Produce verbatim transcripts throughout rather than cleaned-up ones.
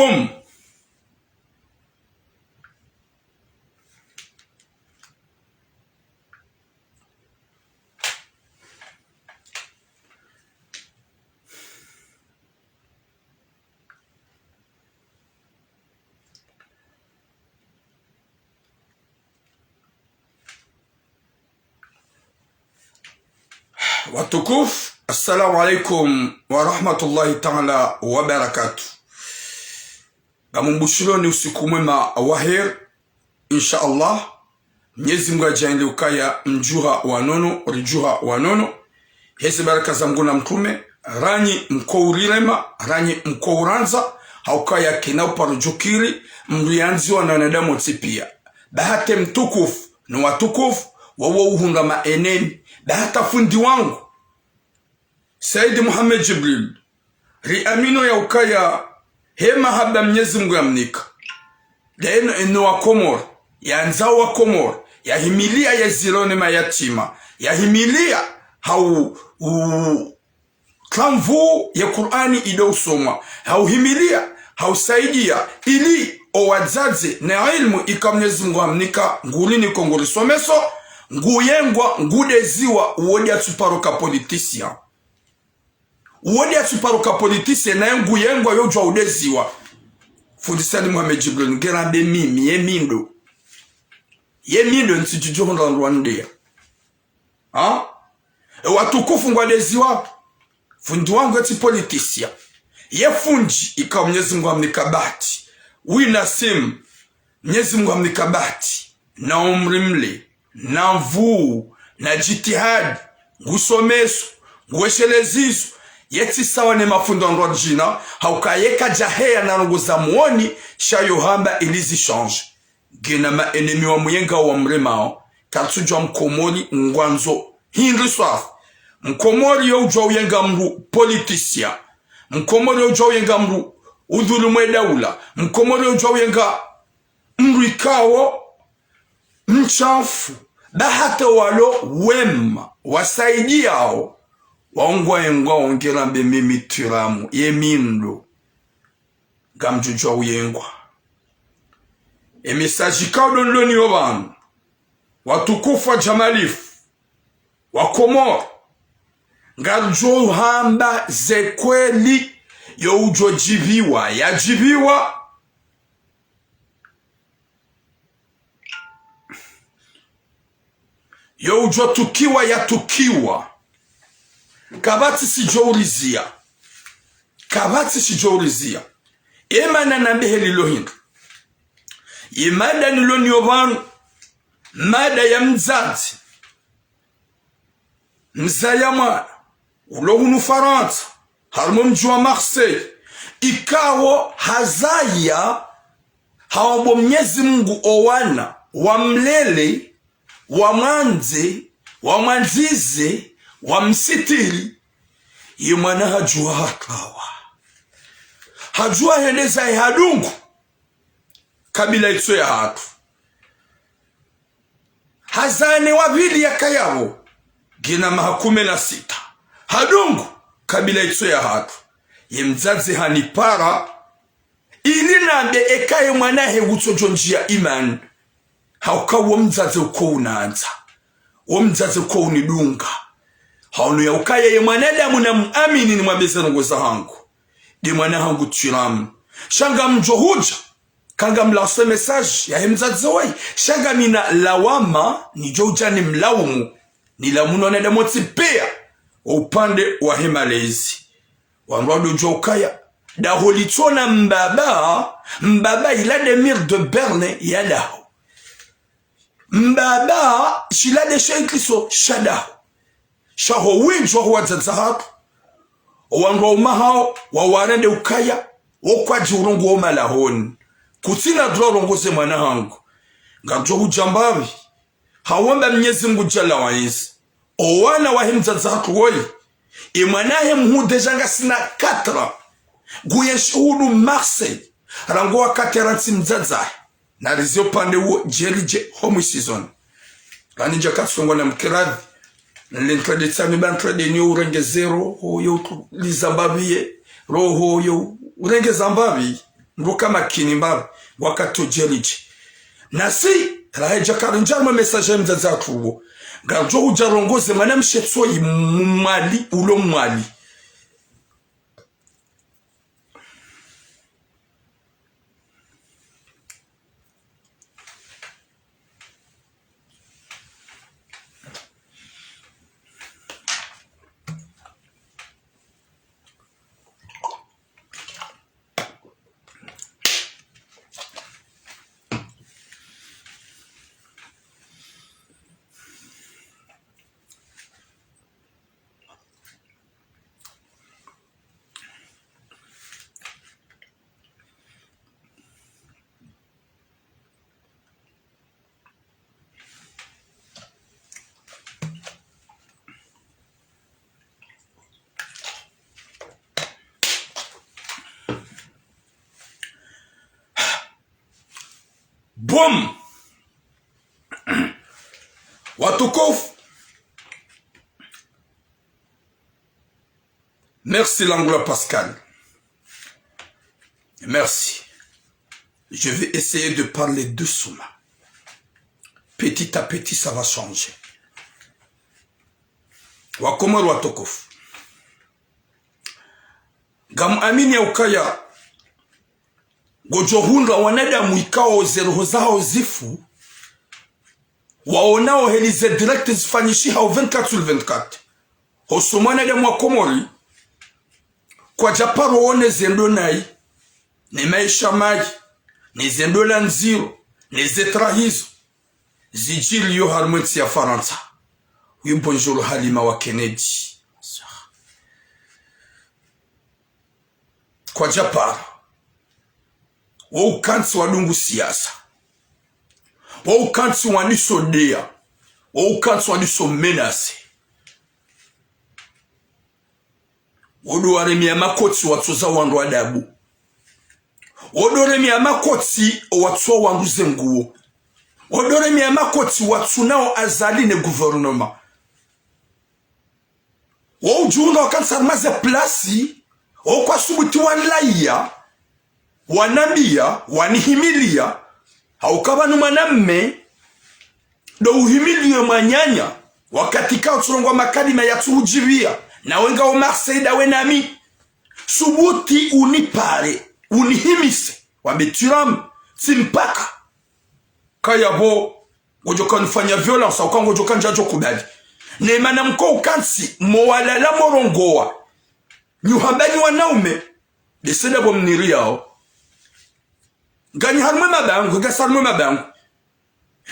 Um. Watukufu, assalamu alaikum wa rahmatullahi ta'ala wa barakatuh. Ngamumbushiloni usiku mwema wa heri, insha Allah. Mnyezi Mungu yadjaanlie ukaya mdjuha wa nono, ridjuha wa nono. Heze baraka za Mungu na mtrume, ranyi mko urirema, ranyi mko urandza, ha ukaya kayina uparo djukiri, mriandziwa na wanadamu wontsi pia. Bahati mtukufu, no watukufu, wawo uhundra maenemi. Bahati fundi wangu, Said Mohamed Djibril, riamino ya ukaya he mahaba Mnyezi Mungu yamnika. Leo eno wa Komori, yandzao wa Komori, yahimilia yezilo ne mayatima, yahimilia hau, u, tramvu ye Kur'ani ido usomwa, hauhimilia, hausaidia, ili owadzadze ne ilmu ika Mnyezi Mungu hamnika, nguriniko ngurisomeso, nguyengwa, ngudeziwa, uwo de atsuparo ka politicien. Uwo de atsuparo ka politicien, naye nguyengwa yo udjuwa udeziwa. Fundi Said Mohamed Djibril, ngerambe mimi, ye mi ndo. Ye mi ndo ntsidjudjo hundra ndrwa ndeya. Ha? E watukufu ngwadeziwa. Fundi wangu yetsi politicien. Ye fundi ika Mnyezi Mungu hamnika bahati. Wina simu. Mnyezi Mungu hamnika bahati. Na umri mle. Na nvuu. Na djitihadi. Ngusomeso. Nguwesheleziso. Yetsi sawa ne mafundi wa ndrwadjina. Ha ukaya kadjaheya na ndrongo za mwoni. Sha yo hamba ili zishange. Ngena maenemi wa muyenga wa mremao, katsudjuwa Mkomori ngwandzo hindri swafi. Mkomori yo udjuwa uyenga mdru politicien. Mkomori yo udjuwa uyenga mdru udhulumu e daula. Mkomori yo udjuwa uyenga mdru ikao mshafu. Bahati walo wema, wasaidiao, waungwa engwa ongerambe mimi tiramu, ye mi ndo. Ngamdjudjuwa uyengwa. E message ikao ndo niloniyo pvanu. Watukufu wa djamalifu. Wa Komori. Ngaridjo uhamba ze kweli yo udjo djiviwa, ya djiviwa. Yo udjo tukiwa ya tukiwa. Kapvatsi shidjo urizia. Kapvatsi shidjo urizia. Emana nambe heli lo hindru. Ye mada niloniyo pvanu. Mada ya mdzadze. Mzaya mwana, ulo hunu Farantsa, harumwa mdji wa Marseille, ikao hazaya, haombo Mnyezi Mungu owana, wamlele, wamwandze, wamwandzize, wamsitiri, ye mwana hadjuwa hakawa. Hadjuwa hende zahe hadungu, kabila itso ya hatru. Hazaya ne wa pvili yakayapvo, ngena maha kume na sita. Hadungu, kabila itso ya hatru. Ye mdzadze hanipara, ili nambe eka ye mwanahe utsodjo ndjia imani. Ha uka wo mdzadze uko unandza. Wo mdzadze uko unidunga. Haono ya ukaya ye mwanadamu namuamini nimwambe ze ndrongo zahangu. De mwana hangu tiramu. Sha ngamdjo hudja. Kangamlase message yahe mdzadze wayi. Sha ngamina lawama, nidjo udja nimlaumu. Nilaumu no wanadamu wontsi pia. Upande wahe malezi. Wandru wadodjo ukaya. Daho litsona mbaba, mbaba il a des murs de berne ya daho. Mbaba, shila de sha itriso sha daho. Sha ho widjuwa ho wadzadze hatru. Owandru wa umahao, wawarende ukaya, wo kwadji urongowa malahoni. Kutsina droit urongoze mwana hangu. Ngamdjo hudja mbapvi. Hawomba Mnyezi Mungu Jalla wa Izza. Owana wahe mdzadze hatru woyi. Ye mwanahe mhuu déjà ngasina quatre ans. Nguyenshi hunu Marseille. Rangu wakati rantsi mdzadze wahe. Narizie upande wo djeridje home season. Rani ndja katsongo na mkiradhi. Nle ntrende tsami ba ntrende ni urengeze roho yo utuliza mbapvi ye. Roho yo urengeza mbapvi. Ndo ka makini mbapvi, wakati udjelidji. Nasi, raha idja karindja harumwa message ya mdzadze hatru uwo. Ngardjo hudja rongoze mwanamshe tsoyi mwali, ulo mwali. Boum. Watukufu. Merci, Langula Pascal. Merci. Je vais essayer de parler doucement. Petit à petit, ça va changer. Wakomori watukufu. Ngamuamini ya ukaya ngodjo hundra wanadamu ikao ze roho zahao zifu, waonao heli ze direct zifanyishihao vingt-quatre sur vingt-quatre. Hoso mwanadamu wa Komori, kwadja paro wone ze ndo nayi, ne maesha mayi, ne ze ndola ndziro, ne ze trahizo. Zidjiri yo harumwa entsi ya Farantsa. Oui, bonjour Halima wa Kennedy. Kwadja paro. Wo ukantsi wadungu siasa. Wo ukantsi wandiso deya. Wo ukantsi wandiso menacer. Wo ndo waremea makoti watsoza wandru adabu. Wo ndo remea makoti owatsoa wandru ze nguo. Wo ndo remea makoti watsunao Azali ne gouvernement. Wo udjihundra wakantsi harumwa ze plasi, wo kwasubuti wanlaya, wanambia, wanihimilia, hauka pvanu mwanamme, ndo uhimiliwe mwananya, wakati ka utsulongwa makalima yatsuhudjibia, nawe ngawe Marseille ndawe nami. Subuti unipare, unihimise, wambe Thuram, tsi mpaka. Kaya pvo, ngodjo ka unifanya violence, hauka ngodjo ka ndjadjo kubali. Ne mana mko ukantsi, mo walala mo rongoa. Nyi uhamba nyi wanaume, bese ndapvo mniriyao. Nganyi harumwa mabangwe, ngasi harumwa mabangwe.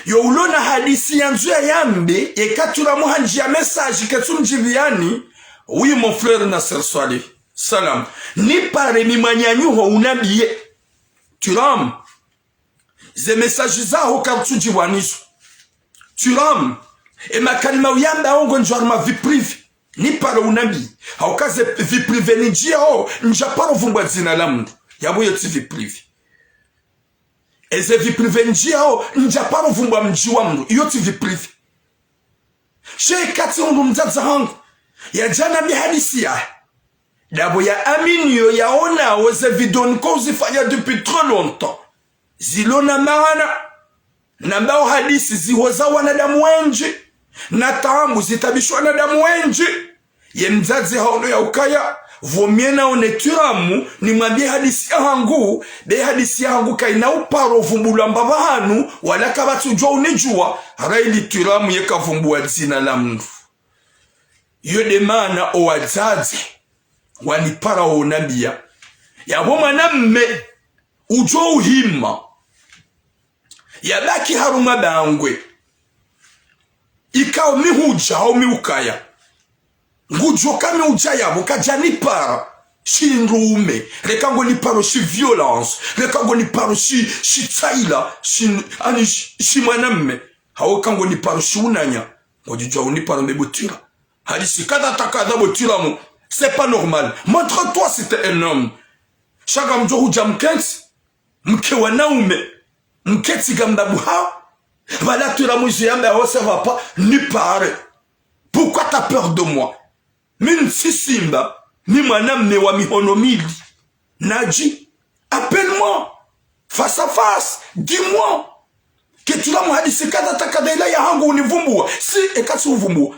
Yo ulona hadisi yandzo yayambe, yeka Thuram handjia message ketsu mdjibiani. Oui, mon frère Nasser Saleh. Salam. Nipare mi mwananyaho unambie. Thuram. Ze message zaho karitsudjibiwa nizo. Thuram. E makalima uyambao ngwendjio harumwa vie privée. Nipare unambie. Hauka ze vie privée nidjiao, ndjaparo vumbua dzina la mndru. Yapvo iyo tsi vie privée. Eze vie privée nidjiao, ndjaparo vumbua mdji wa mndru. Iyo tsi vie privée. She katsi undru mdzadze hangu. Yadja nambi hadisi ya. Ndapvo yaamini yo yaonao ze video niko uzifanya depuis trop longtemps. Zilo na maana. Nambao hadisi zihoza wanadamu wendji. Na taabu zitabisha wanadamu wendji. Ye mdzadze haono ya ukaya, pvo mie naone Thuram, nimwambie hadisi yahangu, be hadisi yahangu kayina uparo vumbulwa mbapvi hanu, wala kapvatsi udjua unidjua, raili Thuram yeka vumbua dzina la mndru. Iyo nde mana owadzadze, wanipara wonambia. Yapvo mwanamme, udjo uhima. Yabaki harumwa bangwe. Ikao mi hudja hau mi ukaya. Ngudjo ka mi udja yapvo kadjanipara. Shi ndrume. Reka ngoniparo shi violence. Reka ngoniparo shi, shi tsaila. Shi, ani shi, shi mwanamme. Hau ka ngoniparo shi unanya. Ngodjo djua unipara mbe bo Thuram. Hadisi kadha ta kadha bo Thuram. C'est pas normal. Montre-toi si t'es un homme. Sha ngamdjo hudja mkentsi. Mke wanaume, mketsi ngamba buha, pvala Thuram izo yamba, oh, ça va pas, nipare. Pourquoi t'as peur de moi? Mi ntsi simba, mi mwanamme wa mihono mili. Nadji, appelle-moi Dis-moi. Face à face. Dis-moi. Ke Turamu hadisi kadha ta kadha ila ya hangu univumbua. Si, eka tsi uvumbua.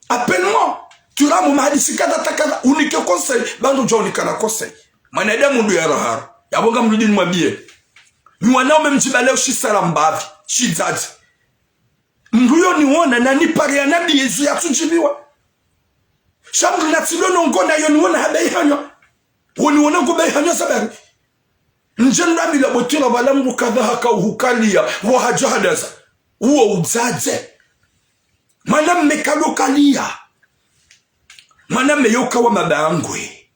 Appelle-moi. Turamu mahadisi kadha ta kadha, unike conseil, ba ndo udja unika na conseil. Mwanadamu ndo ya rahara. Yapvo ngamrudi nimwambie. Nyi wanaume mdjibale ushisala mbapvi, shidzadze. Mndru yo niwona na nipare ya nabi yezu yatsudjibiwa. Sha mndru na tsi lo nongo na yo niwona habaihanywa. Wo niwona ngo baihanywa sabari. Ndje ndamila botira pvala mndru kadha haka uhukaliya, wo hadja hadaza. Uwo udzadze. Mwanamme kalo kaliya. Mwanamme yo kawa mabangwe.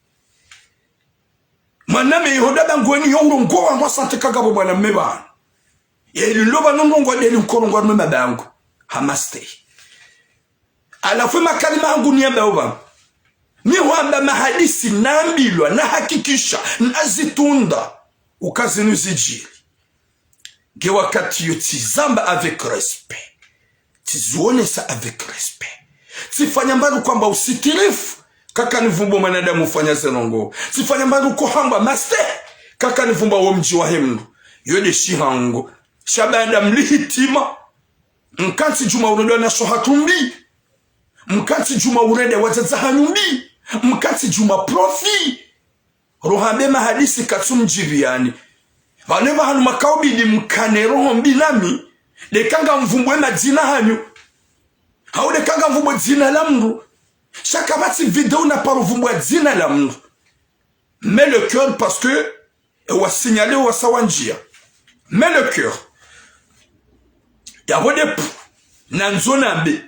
Mwanamme yo nda bangweni yo urongowa ngwa sante kagabo mwanamme pvanu. Yeli lo pvanu ndrongo deli nkorongowa no mabangwe. Hamaste. Halafu makalima hangu niyamba opvanu. Mi hwamba mahadisi nambilwa, nahakikisha, nazitunda. Uka zinu zidjiri. Nge wakati yo tsizamba avec respect. Tsizionesa avec respect. Tsifanya mbapvi kwamba usitirifu. Kaka nivumbo mwanadamu ufanya ze ndrongo. Tsifanya mbapvi ko hamba maste. Kaka nivumba wo mdji wa hemndru. Yo nde shihango. Sha baanda mlihitima. Mkantsi djuma urende wanasho hatru mbi. Mkantsi djuma urende wadzadze hanyu mbi. Mkantsi djuma profit. Rohambe mahadisi katsu mdjiriyani. Pvanu pvahanu makaubidi mkane roho mbi nami, nde ka ngamvumbwe madzina hanyu. Hau nde ka ngamvumbwe dzina la mndru. Sha kapvatsi video na paro vumbwa dzina la mndru. Mets le cœur parce que, e wa signaler wa sawa ndjia. Mets le cœur. Yapvo nde pvu, nandzo nambe.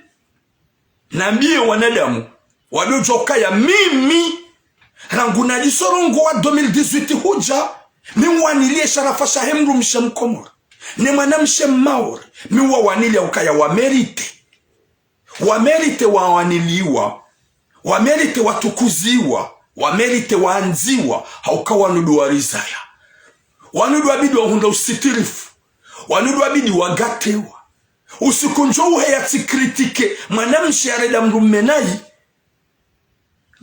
Nambiye wanadamu, walo djokaya mimi, rangu nalisorongowa deux mille dix-huit hudja, mi waniliye sharafa shahe mndrumshe mkomori. Ne mwanamshe mmaori, mi wawaniliya ukaya wa mérité. Wa mérité wawaniliwa. Wa mérité watukuziwa. Wa mérité waandziwa. Hauka wanu ndo warizaya. Wanu ndo wabidi wahundra usitirifu. Wanu ndo wabidi wagatewa. Usiku ndjo uheya tsi critiquer mwanamshe yarenda mndrumme nayi.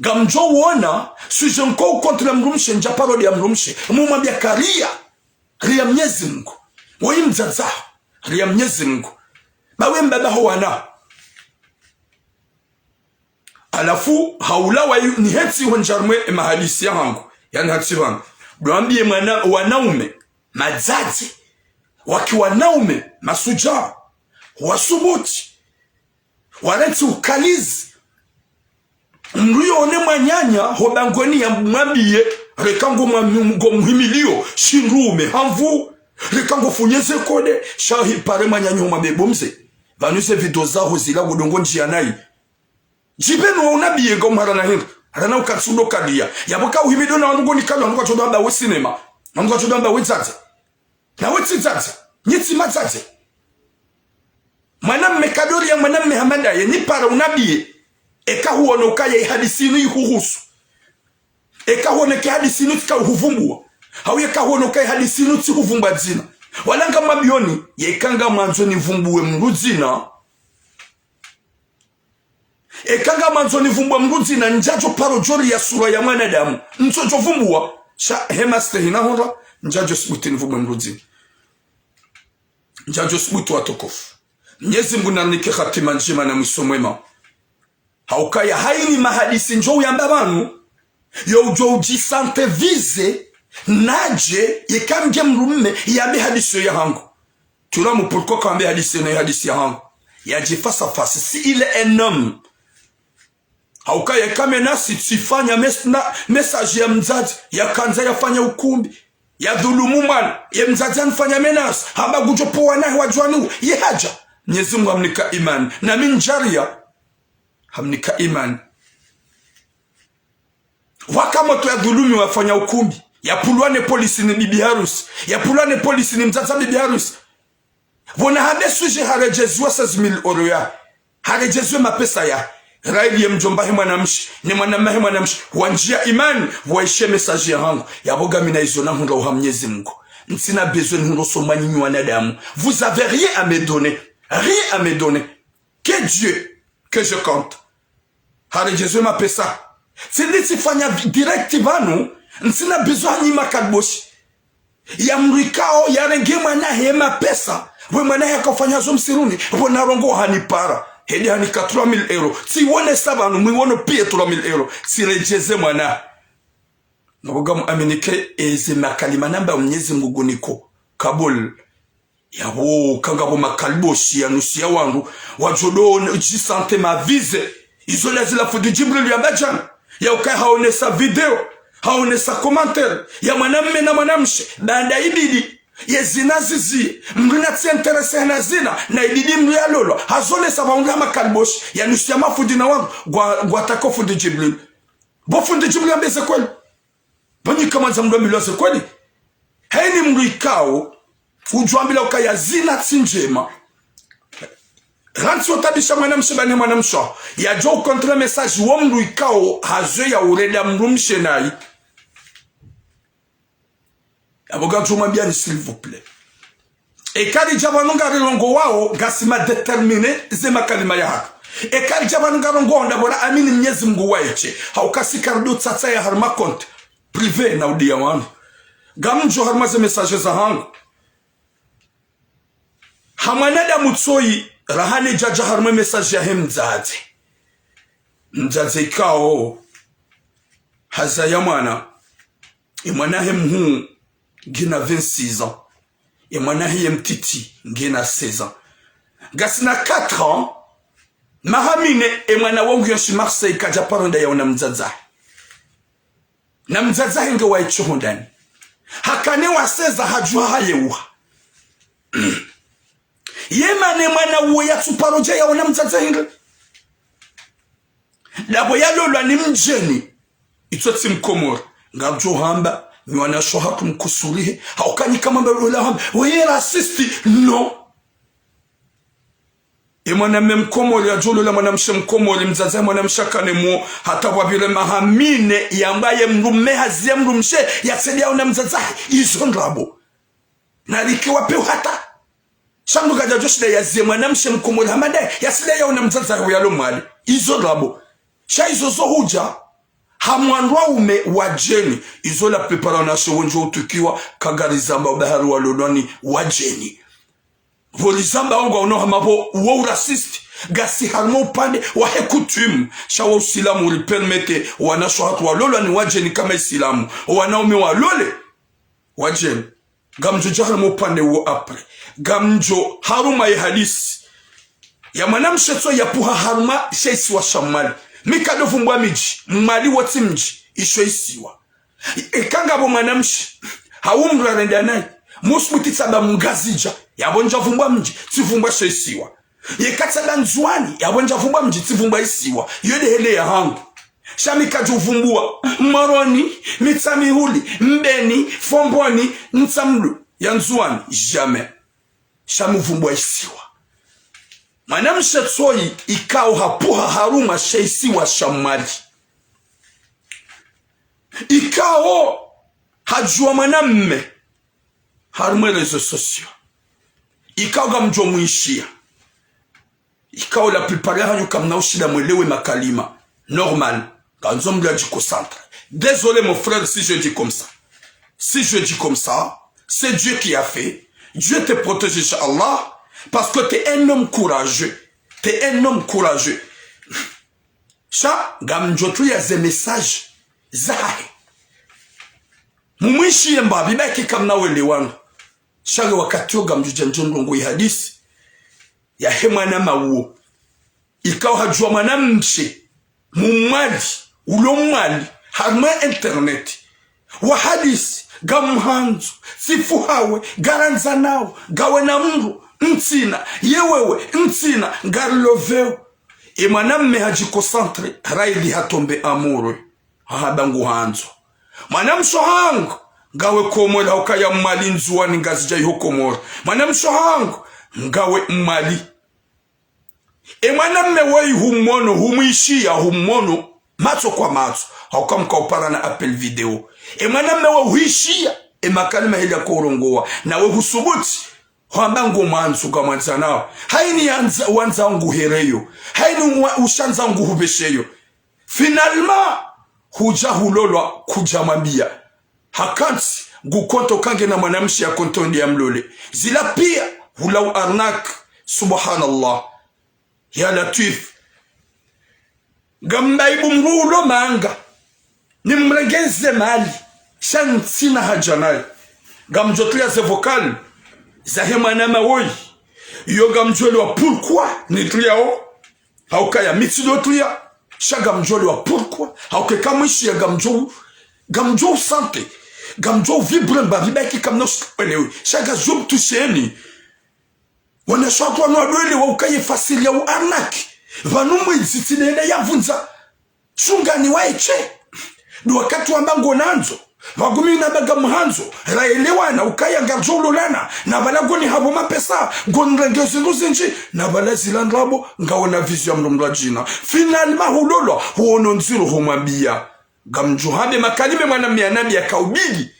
Ngamdjo uona, sujet nko contre mndrumshe, ndja paro nde ya mndrumshe. Mumwambia ka riya. Riya Mnyezi Mngu. Woyi mdzadze. Riya Mnyezi Mngu. Ba we mbaba ho wana. Halafu, haula wayu, nihetsi ho ndjarumwe e mahadisi ya hangu. Yani hatsi pvanu. Ndo wambiye mwana, wanaume, madzadze, waki wanaume, mashudjaa, wasubuti, warantsi ukalizi. Mndru yo one mwananya, ho bangweni ya mwambiye, reka ngo mwa-, ngo muhimiliyo, shindrume, hamvu, reka ngo funyeze kode, sha hi pare mwananya ho mwambiye bo mze. Pvanu ze video zaho zila ngo ndrongo ndjia nayi. Djipvenu wa unabiye nga umhara na hindru. Harana ukatsi undo kadiya. Yapvo ka uhimido na wandru ngo nikalo, wandru kwatsodjo amba we sinema. Wandru kwatsodjo amba we dzadze. Na we tsi dzadze. Nyi tsi madzadze. Mwanamme kadori ya mwanamme hama ndaye, nipara unabiye. Eka huono ukaya ihadisi inu ihuhusu. Eka huono ke hadisi inu tsika uhuvumbua. Hau eka huono ukaya ihadisi inu tsihuvumbua dzina. Wala ngamwambiyoni, yeka ngamwandzo nivumbue mndru dzina. Eka ngamwandzo nivumbue mndru dzina, ndjadjo paro djori ya sura ya mwanadamu. Ntsodjo vumbua. Sha hema stehi na hora, ndjadjo subuti nivumbue mndru dzina. Ndjadjo subuti watukufu. Mnyezi Mngu nanike hatima ndjema na mwiso mwema. Haukaya hayini mahadisi ndjo uyamba pvanu, yo udjo udjisante visé, nadje, yeka nge mndrumme, yambe hadisi yo ya hangu. Turamu pourquoi kambe hadisi yo na hadisi ya hangu. Yadje face à face, si il est un homme. Haukaya eka menace tsifanya mes-, na, message ya mdzadze, yakandza yafanya ukumbi, yadhulumu mwana, ye mdzadze hanifanya menace, hamba ngudjo powa nahe wadjuwani, ye hadja. Mnyezi Mngu hamnika imani. Na mi ndjariya, hamnika imani. Waka motro yadhulumiwa yafanya ukumbi. Yapvulwa ne polisi ni bibi harusi. Yapvulwa ne polisi ni mdzadze bibi harusi. Pvona hande sujet haredjeziwa seize mille euros ya. Haredjeziwa mapesa ya. Raili ye mdjomba he mwanamshe. Ne mwanamme he mwanamshe. Wandjia imani. Waishe message ya hangu. Yapvo ngamina izo nahundra uha Mnyezi Mngu. Ntsina besoin nihundro so mwanyu nyi wanadamu. Vous avez rien à me donner. Rien à me donner. Que Dieu, que je compte. Haredjezwe mapesa. Tsindi tsifanya vi-, direct pvanu, ntsina besoin nyi makadboshi. Ya mdru ikao yarenge mwana hahe mapesa, we mwana hahe yakafanya zo msiruni, pvo narongoa hanipara. Hende hanika trois mille euros. Tsiwonesa pvanu, mwiwono piya trois mille euros. Tsiredjeze mwana. Ngapvo ngamu aminike eze makalima namba Mnyezi Mngu nguniko kabul. Yapvo kangapvo makaliboshi yanusiya wandru, wadjo do djisante mavize. Izo la zila fundi Djibril yamba djana. Ya ukaya haonesa video, haonesa commentaire ya mwanamme na mwanamshe. Baanda ibidi ye zina zizi, mdru natsi intéressé na zina, na ibidi mdru yalolwa. Hazonesa pvahundra makaliboshi yanusiya mafundi na wandru, ngwa, ngwatako fundi Djibril. Bo fundi Djibril yambe ze kweli. Pvanyika mwandza mdru ambilwa ze kweli. Hayini mdru ikao udjwambilwa ukaya zina tsi ndjema. Rantsi utabisha mwanamshe bahi mwanamshe. Yadjo ukontra message wo mdru ikao hazwe ya urenda mdrumshe nayi. Yapvo ngamdjo mwambiyani, s'il vous plaît. Eka ridja pvanu ngarilongowao, ngasi ma déterminé ze makalima yahatru. Eka ridja pvanu ngarilongowao, ndapvo ra amini Mnyezi Mngu waeshe. Hauka si karido tsatsa ya harumwa compte privé na udiya wanu. Ngamdjo harumwa ze message zahangu. Ha mwanadamu tsoyi, raha ne djadja harumwa message yahe mdzadze. Mdzadze ikao hazaya mwana. Ye mwana hahe mhuu ngena vingt-six ans. Ye mwana hahe ye mtiti ngena seize ans. Ngasina quatre ans, maha mine, ye mwana wo nguyenshi Marseille, kadja paro enda yaona mdzadze hahe. Na mdzadze hahe nge wa isho hondani. Hakana wa seize ans hadjuha hayeuha. Ye mana ye mwana uwo yatsuparo dja yaona mdzadze hahe nge. Ndapvo yalolwa ni mdjeni. Itso tsi Mkomori. Ngardjo hamba, nyi wanashe wahatru mkusurihe. Hauka nyi kamwamba lola hamba, weye raciste, non. Ye mwanamme Mkomori yadjo lola mwanamshe Mkomori, mdzadze mwanamshe akane mwo, hata pvwapvire maha mine, yamba ye mdrumme haziye mdrumshe, yatsende yaona mdzadze hahe. Izo ndrabo. Nalike wapve uhata. Sha mdru kadjadjo shinda yaziye mwanamshe Mkomori hama ndaye, yatsende yaona mdzadze hahe yalo Mwali. Izo ndrabo. Sha izo zo hudja ha mwandru waume wadjeni. Izo la plupart wanashe wendji wa utukiwa, kangarizamba ubahari walolwa ni wadjeni. Pvo rizamba wo ngwaono hama pvo uwo u raciste. Ngasi harumwa upande wahe coutume. Sha wo usilamu uri permettre wanashe wahatru walolwa ni wadjeni kama isilamu. Wanaume walole wadjeni. Ngamdjo dja harumwa upande uwo après. Ngamdjo harumwa ye hadisi ya mwanamshe tso yapvuha harumwa she isiwa sha Mwali. Mi kado vumbwa midji, Mwali wo tsi mdji, isho isiwa. Eka ngapvo mwanamshe, hau mdru arenda nayi, musubuti tsamba Mngazidja, yapvo ndja vumbwa mdji, tsi vumbwa she isiwa. Yeka tsamba Ndzuwani, yapvo ndja vumbwa mdji, tsi vumbwa isiwa. Yo nde heli yahangu. Sha mi kadjo vumbwa Moroni, Mitsamihuli, Mbeni, Fomboni, Ntsamdu, ya Ndzuwani, jamais. Sha mi uvumbwa isiwa. Mwanamshe tsoyi ikao hapvuha harumwa she isiwa sha Mwali. Ikao hadjuwa mwanamme harumwa réseaux sociaux. Ikao ngamdjo mwishiya. Ikao la plupart yahanyu kamna ushinda mwelewe makalima. Normal. Ngandzo mdru adjiconcentre. Désolé mon frère si je dis comme ça. Si je dis comme ça, c'est Dieu qui a fait. Dieu te protège, Inch'Allah. Parce que t'es un homme courageux. T'es un homme courageux. Sha, ngamdjo tuliya ze message zahahe. Mumwishiye mbapvi, ba eka kamna welewana. Sha nge wakati wo ngamdjo dja ndjo ndrongo ye hadisi yahe mwanama uwo. Ikao hadjuwa mwanamshe Mumwali, ulo Mwali, harumwa internet. Wa hadisi, ngamhandzo, tsifu hawe, ngarandzanao, ngawe na mdru, ntsina, ye wewe, ntsina, ngariloveo. Ye mwanamme hadjiconcentre, raili hatombe amoureux. Hahamba nguhandzo. Mwanamshe hangu, ngawe Komori, haukaya Mwali, Ndzuwani, Ngazidja iho Komori. Mwanamshe hangu, ngawe Mwali. Ye mwanamme woyi humwono, humwishiya, humwono, matso kwa matso. Hauka mka uparana appel vidéo. Ye mwanamme woyi huhishiya, ye makalima heli yakourongowa. Nawe husubuti, hwamba ngomwandzo ngamwandzanao. Hayini yandza, wandza nguhereyo. Hayini wa, ushandza nguhupvesheyo. Finalement, hudja hulolwa kudja mwambiya. Hakantsi, Ngu konto kange na mwanamshe ya konto ndi ya mlole. Zila pia, hula u arnaque. Subhanallah. Ya Latwif. Ngam'aibu mdru ulo manga. Nimrengeze mali. Sha ntsina haja naye. Ngamdjo tulia ze vocal. Zahe mwanama woyi. Yo ngamdjo elewa pourquoi nituliao. Haukaya mi tsi ndo tulia. Sha ngamdjo elewa pourquoi. Hauka eka mwishiya ngamdjo, ngamdjo usentir. Ngamdjo uvibrer mbapvi ba eka kamna usikwelewe. Sha ngamdjo mtusheni. Wanashe watru wanu wadwele wa ukaya ye fasili ya u arnaque. Pvanu mwidzi tsi nde yenda yavundza. Shungani waye she. Ndo wakati wamba ngonandzo. Pvagumi na baga mhandzo. Raelewana ukaya ngaridjo ulolana. Na pvala ngoni hapvo mapesa. Ngonirenge zindru zindji. Na pvala zila ndrabo. Ngaona vision ya mdru mdru adjina. Finalement hulolwa. Huono ndziro humwambia. Ngamdjo hambe makalima mwananya nabi ya kaubili.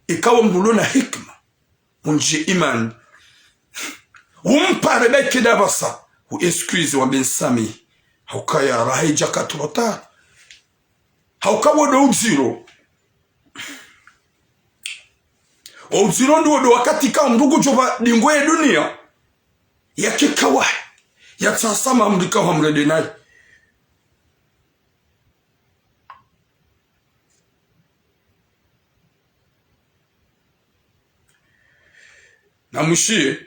Ikawo mdru ulo na hikima. Undje imani. Umpare ba eka nda pvasa. U excuse wambe nsamihi. Haukaya raha idjaka trop tard. Hauka wo ndo udziro. Wo udziro ndo, ndo wakati ka mdru ngudjo pva dingo ye dunia. Yake kawahi. Yatsaha samaha mdru ka hamrende naye. Namwishiye.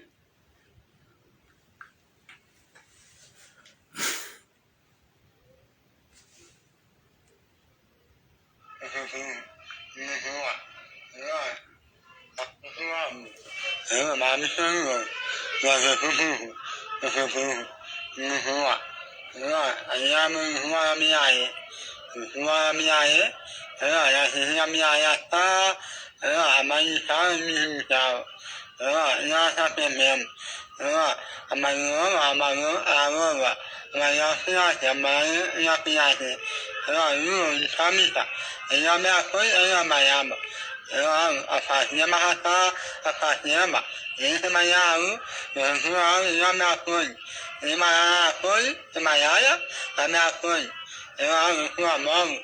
Ewa, afasiyama hata, afasiyama. Ese mayaru, ese mayaru, ese mayaru, ese mayaru, ese mayaya, ese mayaru. Ewa, ese mayaru.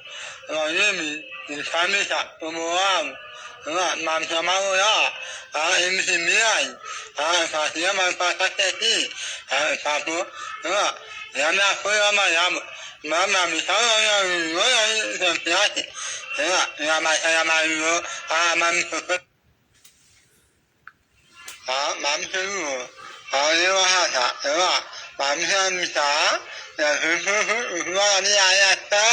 Ewa, yemi, nifamisa, umu waru. Ewa, mamsa maru ya. A, emi simiyan. A, afasiyama, afasiyama. A, afapo. Ewa, yami afu ya mayaru. Mama, mi sawa ya, ya, ya, ya, ya, ya, ma, ya, ma, yo, a, ma, mi, a, ma, mi, yo, a, ye, wa, ha, sa, ewa, ma, mi, sa, mi, sa, ya, hu, hu, hu, hu, wa, mi, ya, ya, sa,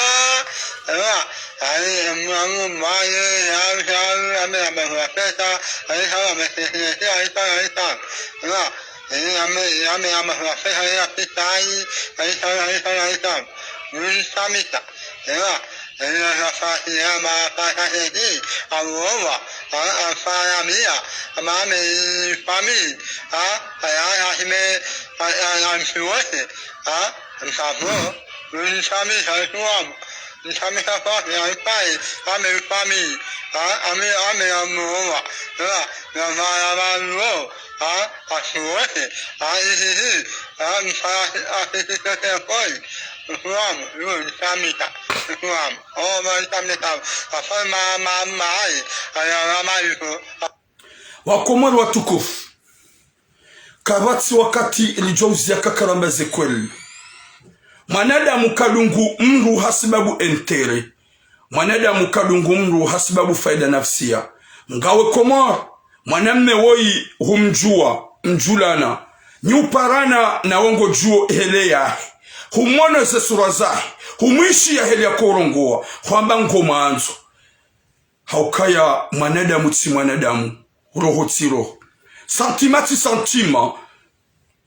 ewa, a, ye, ma, mu, ma, ye, ya, ya, ya, me, ya, me, hu, ya, pe, sa, a, ye, sa, ya, me, se, se, se, a, ye, sa, ya, ye, sa, ewa, e, ya, me, ya, me, ya, me, hu, ya, pe, sa, ya, pe, sa, a, ye, a, ye, sa, a, ye, sa, a, ye, sa. Nifamisa. Ewa, ewa, afasiyama, afasiyama, awowa, a, afayamiya, ama mi fami, a, a, ya, ya, hime, a, a, a, mfiwese, a, msafo, nifamisa, nifamisa, nifamisa, fami, a, mi fami, a, ami, ami, amowa, ewa, ya, ma, ya, ma, lo, a, afiwese, a, i, hi, hi, a, mfa, a, hi, hi, hi, hi, koi. Usilamu, yo, nisamita. Usilamu. O, ma nisamita. Afanye ma, ma, ma, ayi. Aya, ma, ma, yuko. Wakomori watukufu, kapvatsi wakati lidjouziya kakaramba ze kweli. Mwanadamu kadungu mdru hasibabu intérêt. Mwanadamu kadungu mdru hasibabu faida nafsiya. Ngawe Komori, mwanamme woyi humdjuwa, mdjulana, nyi uparana na wo ngodjuwo hele yahe, humwono ze sura zahe, humwishiya hele ya korongowa, hwamba ngomwandzo. Haukaya mwanadamu tsi mwanadamu, roho tsi roho. Sentiment tsi sentiment.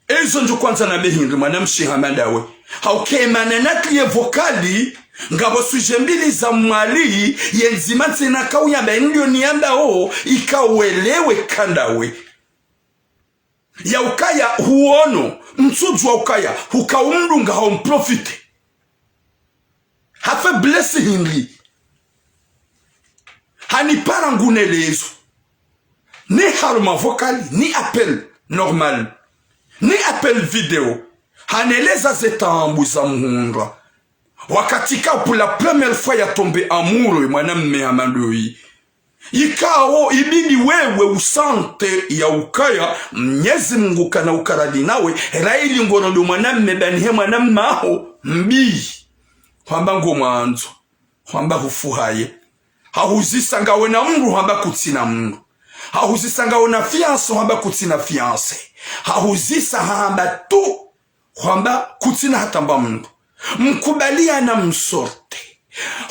Ezo ndjo kwandza nambe hindri mwanamshe hama ndawe. Hauka mana natliye vocal, ngapvo sujet mbili za mwali, ye ndzima tsena kauyamba, ndiyo niyamba o, ikawelewe ka ndawe. Ya ukaya huono, mtsudjuwa ukaya, huka umdunga hau mprofite. Ha faiblesse hindri. Hanipara ngunelezo. Ni haruma vocal, ni appel normal. Ni appel vidéo. Haneleza ze taabu za muhundra. Wakati ka pour la première fois ya tomber amoureux, mwanamme hama ndoyi. Ikao ibidi wewe usante ya ukaya Mnyezi Mungu kana ukaradi nawe, raili ngorendo mwanamme bani he mwanamme aho mbi. Hwamba ngomwandzo, hwamba hufuhaye. Hahuzisa ngawe na mndru, hwamba kutsina mndru. Hahuzisa ngawe na fiancé, hwamba kutsina fiancé. Hahuzisa hamba tu, hwamba kutsina hata mba mndru. Mkubaliana msorte.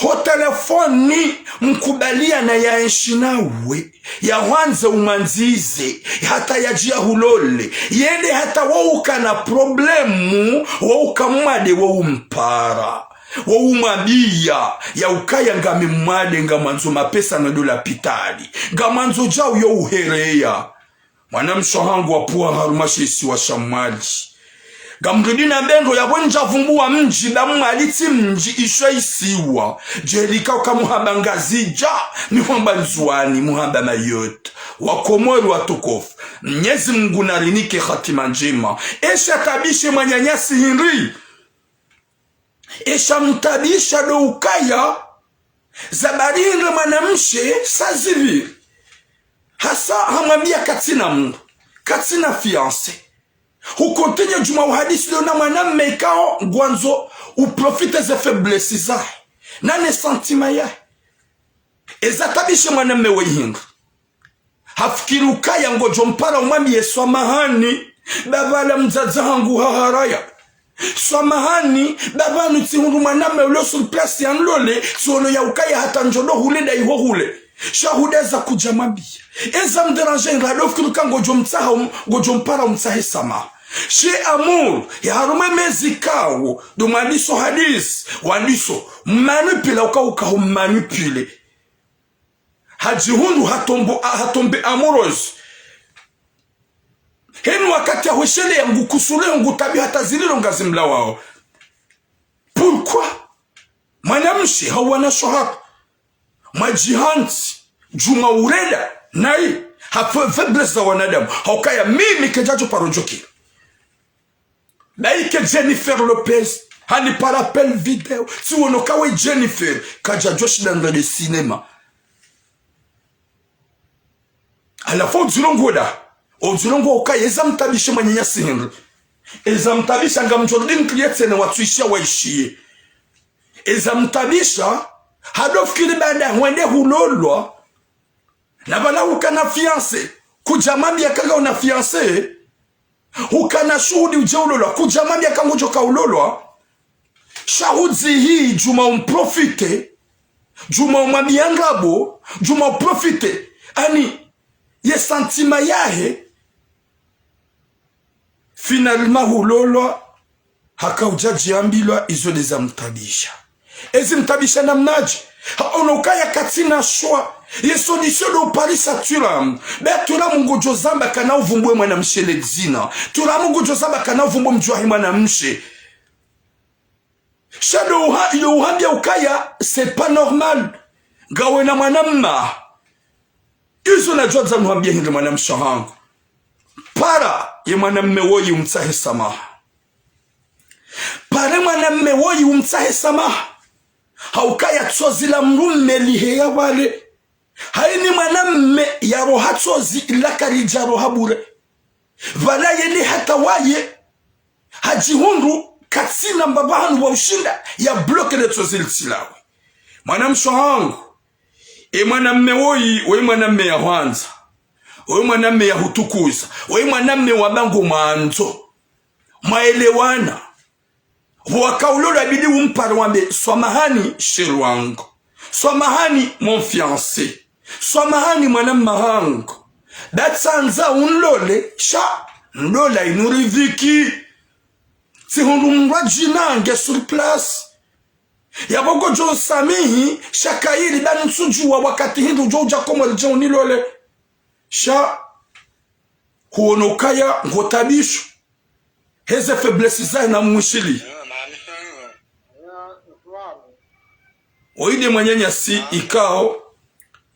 Ho telefoni mkubaliana ya enshi nawe, ya hwandze umwandzize, hata yadjiya hulole, yende hata wo ukana problemu, wo ukamwade wo umpara, wo umwambiya, ya ukaya ngami mwade ngamwandzo mapesa na dola pitali, ngamwandzo djau yo uhereya. Mwanamshe hangu wapvuha harumwa she isiwa sha Mwali. Ngamrudi na bendro ya bwendja vumbuwa mdji ba Mwali tsi mdji isho isiwa. Djelika uka muhamba Ngazidja, muhamba Ndzuwani, muhamba Mayotte. Wakomori watukufu. Mnyezi Mungu narinike hatima ndjema. Esha tabishe mwananyasi hindri. Esha mtabisha ndo ukaya, za bari hindri mwanamshe sa zipviri. Hasa hamwambiya katsina mndru, katsina fiancé. Hukontinye djuma uhadisi leo na mwanamme ikao ngwandzo uprofite ze faiblesse zahe, na ne sentiment yahe. Eza tabishe mwanamme we hindri. Hafikiri ukaya ngodjo mpara umwambiye swamahani, ba pvala mdzadze hangu haharaya. Swamahani, ba pvanu tsihundru mwanamme ulo sur place ya nlole, tsiono ya ukaya hata ndjodo hule da iho hule. Sha huda eza kudja mwambiya. Eza mdéranger hindri, hado fikiri uka ngodjo mtsaha um-, ngodjo mpara umtsahe samaha. She amour, ya harumwa emezi kawo, ndo mwandiso hadisi, wandiso, manipula uka uka hu manipule. Hadjihundru hatombo-, a-, hatombe amoureuse. Heni wakati ya hweshele ya ngukusule ya ngutabi hata zililo ngazimlawao. Pourquoi? Mwanamshe hauwana shohara. Mwadjihantsi, djuma ureda, nayi, ha fa-, faiblesse za wanadamu. Haukaya mimi kedjadjo paro djokila. Baike Jennifer Lopez, hanipara appel vidéo, tsiwono kawe Jennifer, kadjadjo shinda ndrende cinéma. Halafu udzilongoda, udzilongo ukaya eza mtabishe mwananyasi hindri. Eza mtabisha ngamdjo rudi nkliye tsena watsuishiya waishiye. Eza mtabisha, hado fikiri baada hwende hulolwa, na pvala ukana fiancé, kudja mwambiya ka ngauna fiancé, ukana shuhudi udje ulolwa, kudja mwambiya ka ngodjo ka ulolwa, sha hudzihi djuma umprofite, djuma umwambiya ndrabo, djuma uprofite, ani, ye sentiment yahe, finalement hulolwa, haka udja djiambilwa izo ndeza mtabisha. Ezi mtabisha namnadje? Haono ukaya katsina choix. Ye solution ndo uparisa Thuram. Be Thuram ngodjo zamba kana uvumbuwe mwanamshe le dzina. Thuram ngodjo zamba kana uvumbuwe mdjuwahi mwanamshe. Sha ndo uha-, ndo uhambiya ukaya, c'est pas normal. Ngawe na mwanamme. Izo nadjwadza nuhambiye hindri mwanamshe hangu. Para ye mwanamme woyi umtsahe samaha. Pare mwanamme woyi umtsahe samaha. Haukaya tsozi la mrume liheya pvale. Hayini mwanamme yaroha tsozi lakaridja roha bure. Pvala yende hata waye. Hadjihundru katsina mbapvi hanu wa ushinda ya bloquer le tsozi litsilawe. Mwanamshe hangu. E mwanamme woyi, woyi mwanamme ya hwandza. Woyi mwanamme ya hutukuza. Woyi mwanamme wa bango mwandzo. Mwaelewana. Pvo waka ulolwa ibidi umpare wambe, swamahani, chéri wangu. Swamahani, mon fiancé. Swamahani, mwanamme hangu. Ba tsandza unlole, sha, ndola inu ridhiki. Tsihundru mndru adjinange sur place. Yapvo ngodjo nsamihi, sha kayiri ba ntsudjuwa wakati hindri udjo udja Komori dje unilole. Sha, huono ukaya ngotabisho. Heze faiblesse zahe na mwishili. Woyi nde mwananyasi ikao,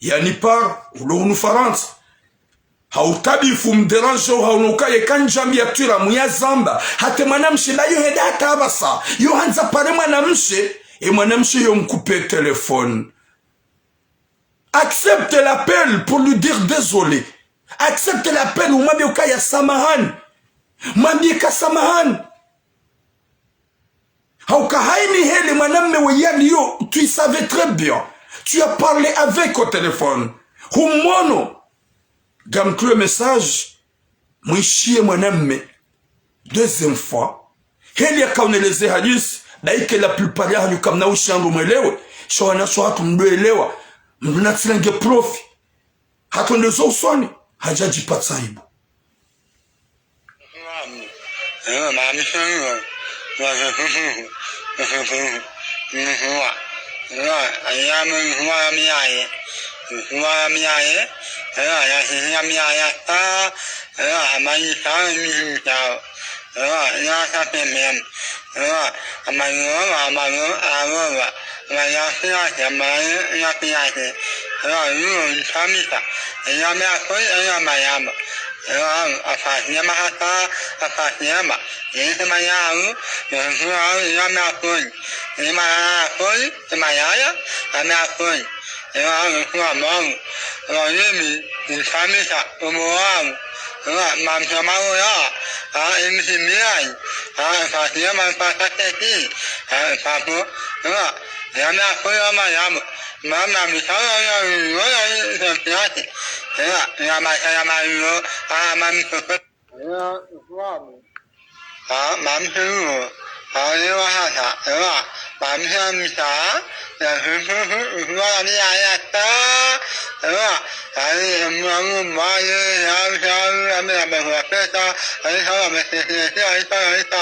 yanipara, ulo hunu Farantsa. Hautabifu mdéranger, haono ukaya kandjambiya Thuram ya zamba. Hata mwanamshe, ba yo heda hata apvasa. Yo handza pare mwanamshe, e mwanamshe yo mkupe téléphone. Accepte l'appel pour lui dire désolé. Accepte l'appel, umwambie ukaya samahani. Mwambie ka samahani. Hauka hayini heli mwanamme we yaliyo, tu savais très bien. Tu as parlé avec au téléphone. Humwono. Ngamtruwe message. Mwishiye mwanamme. Deuxième fois. Heli yakauneleze hadisi, baike la plupart yahanyu kamna ushando mwelewe. Sha wanashe hatru mdwelewa. Mdru natsirenge profit. Hatru ndezo usoni. Hadja djipatsa aibu. Ewa, afasiyama hata, afasiyama. Yeye sema yawu, yeye sema yawu, yeye sema yawu. Yeye sema yawu, yeye sema yawu, yeye sema yawu. Ewa, awu, kuwa mawu. Ewa, yemi, nsamisa, omo wawu. Ewa, mamsa mawu ya. A, emisi miyayi. A, afasiyama, afasaketi. A, afapo. Ewa, yami akoyo ama yamo. Mama, mi sawa ya, ya, ya, ya, ya, ya, ya, ma, ya, ma, yo, a, ma, mi, so, so. Ya, so, a, mi. A, ma, mi, so, so. A, ye, wa, ha, sa, ya, ma, mi, sa, mi, sa. Ya, so, so, so, so, wa, ya, ya, ya, sa. Ya, ya, ya, ma, mi, ma, ye, ya, ya, ya, ya, mi, ya, ma, so, so, so. Ya, ya, ya, ma, so, so, so, ya, ya, ya, ya, ya,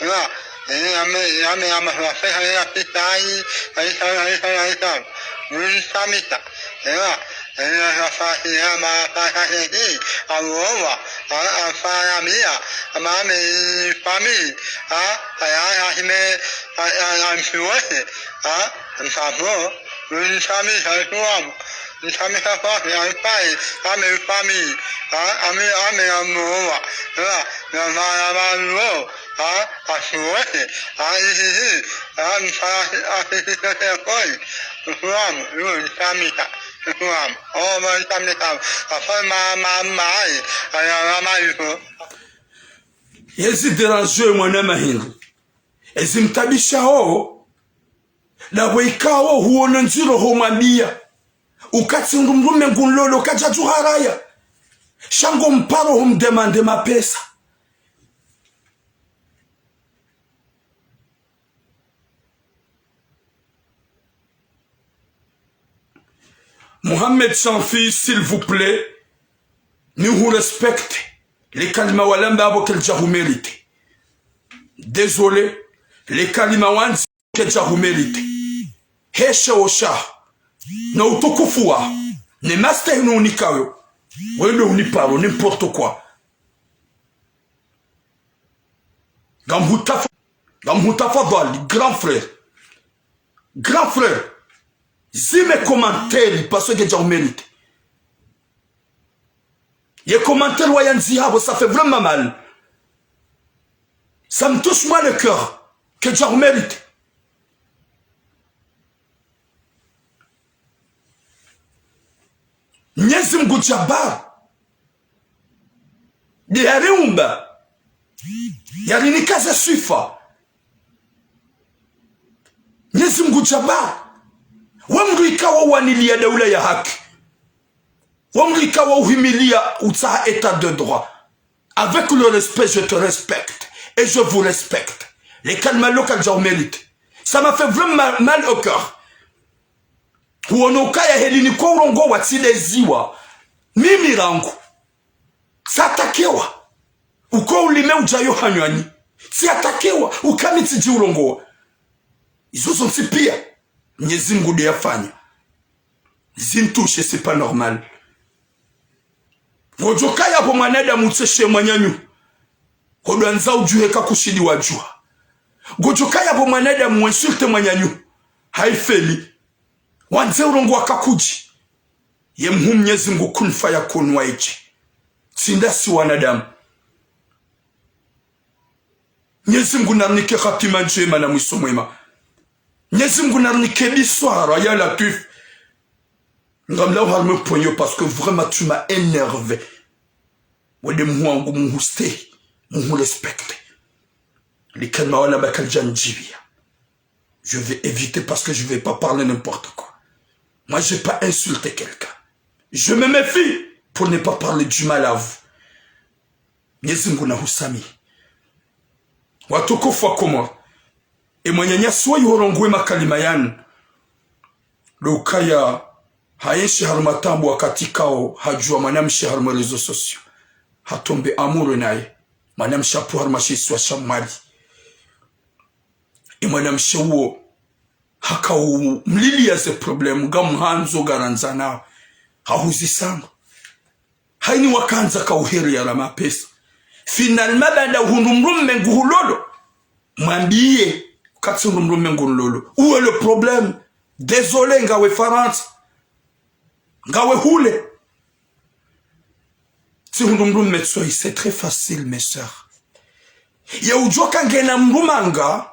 ya. Ya, ya, ya, ma, ya, ma, so, so, so, ya, ya, ya, ya, ya, ya. Ayi, ayi, ayi, ayi, ayi, ayi. Nsamisa. Ewa, ewa, afasiyama, afasaketi, awowa, a, afayamiya, amame, fami, a, aya, ahime, a, a, a, mfiwese, a, msamo, nsamisa, suwamu, nsamisa, fasi, a, fai, ame, fami, a, ame, ame, amowa, ewa, ya, ma, ya, ma, lo. A, asuwese, a, ihihi, a, nsa, a, ihihi, koi, usuwamu, yu, nsamisa, usuwamu, o, ma, nsamisa, a, fo, ma, ma, ma, ai, a, ya, ma, ma, ifu. Yezi déranger mwana mahindri. Ezi mtabisha ho. Ndapvo ikawo huwono ndziro ho mwambiya. Ukatsi mdru mdrume ngu nlolo kadja djuharaya. Sha ngo mparo ho mdemande mapesa. Mohamed Chanfi, s'il vous plaît, ni hu respecte. Le kalima walamba apvo kalidja hu mérite. Désolé, le kalima wandzi kalidja hu mérite. He sheo shaho, no utukufu waho, ne mastehi no unikayo, wende uniparo, n'importe quoi. Ngamhutafa-, ngamhutafadhali, grand frère. Grand frère, zime commentaire, parce que kalidja hu mérite. Ye commentaire wayandzi hapvo, ça fait vraiment mal. Ça me touche, moi, le cœur. Kalidja hu mérite. Mnyezi Mngu Jabbar. Nde yariumba. Yarinika ze swifa. Mnyezi Mngu Jabbar. We mdru ikawo waniliya daula ya haki. We mdru ikawo uhimiliya utsaha état de droit. Avec le respect, je te respecte. Et je vous respecte. Le kalima lo kalidja hu mérite. Ça m'a fait vraiment mal, mal au cœur. Huwono ukaya heli niko urongowa tsideziwa. Mimi rangu. Tsiatakewa. Uko ulime udjayo hanywani. Tsiatakewa. Uka mi tsidji urongowa. Izo zontsi piya. Mnyezi Mngu nde yafanya. Zintushe, c'est pas normal. Ngodjo kaya pvo mwanadamu utseshe mwananyahu. Hodwandza udjuhe kakushindi wadjuha. Ngodjo kaya pvo mwanadamu wensulte mwananyahu. Haifeli. Wandze urongowa kakudji. Ye mhu Mnyezi Mngu kun fayakun waidje. Tsi ndasi wanadamu. Mnyezi Mngu narinike khatima ndjema na mwiso mwema. Mnyezi Mngu narinike biswara ya Latwif. Ngamlawo harumwa ponyo parce que vraiment tu m'as énervé. Wende mhu wangu, mhustehi, mhurespecte. Likalima wala bakalijandjibiya. Je vais éviter parce que je vais pas parler n'importe quoi. Moi, j'ai pas insulté quelqu'un. Je me méfie pour ne pas parler du mal à vous. Mwenyezi Mungu nahusamihi. Watukufu wa Komori. E mwananyasi wayi horongowa makalima yanu. Ndo ukaya hayenshi harumwa taabu wakati ikao hadjuwa mwanamshe harumwa réseaux sociaux. Hatombe amurwe naye. Mwanamshe apvo harumwa she isiwa sha Mwali. E mwanamshe uwo hakaumliliya ze problème, ngamhandzo ngarandzanao. Hahuzisamba. Hayini wakandza kauheri yala mapesa. Finalement, baanda uhundru mdrume nguhulolo. Mwambiye, katsihundru mdrume nguhulolo. Où est le problème? Désolé, ngawe Farantsa. Ngawe hule. Tsihundru mdrume tsoyi, c'est très facile, mes sœurs. Ye udjoka ngena mdrumanga.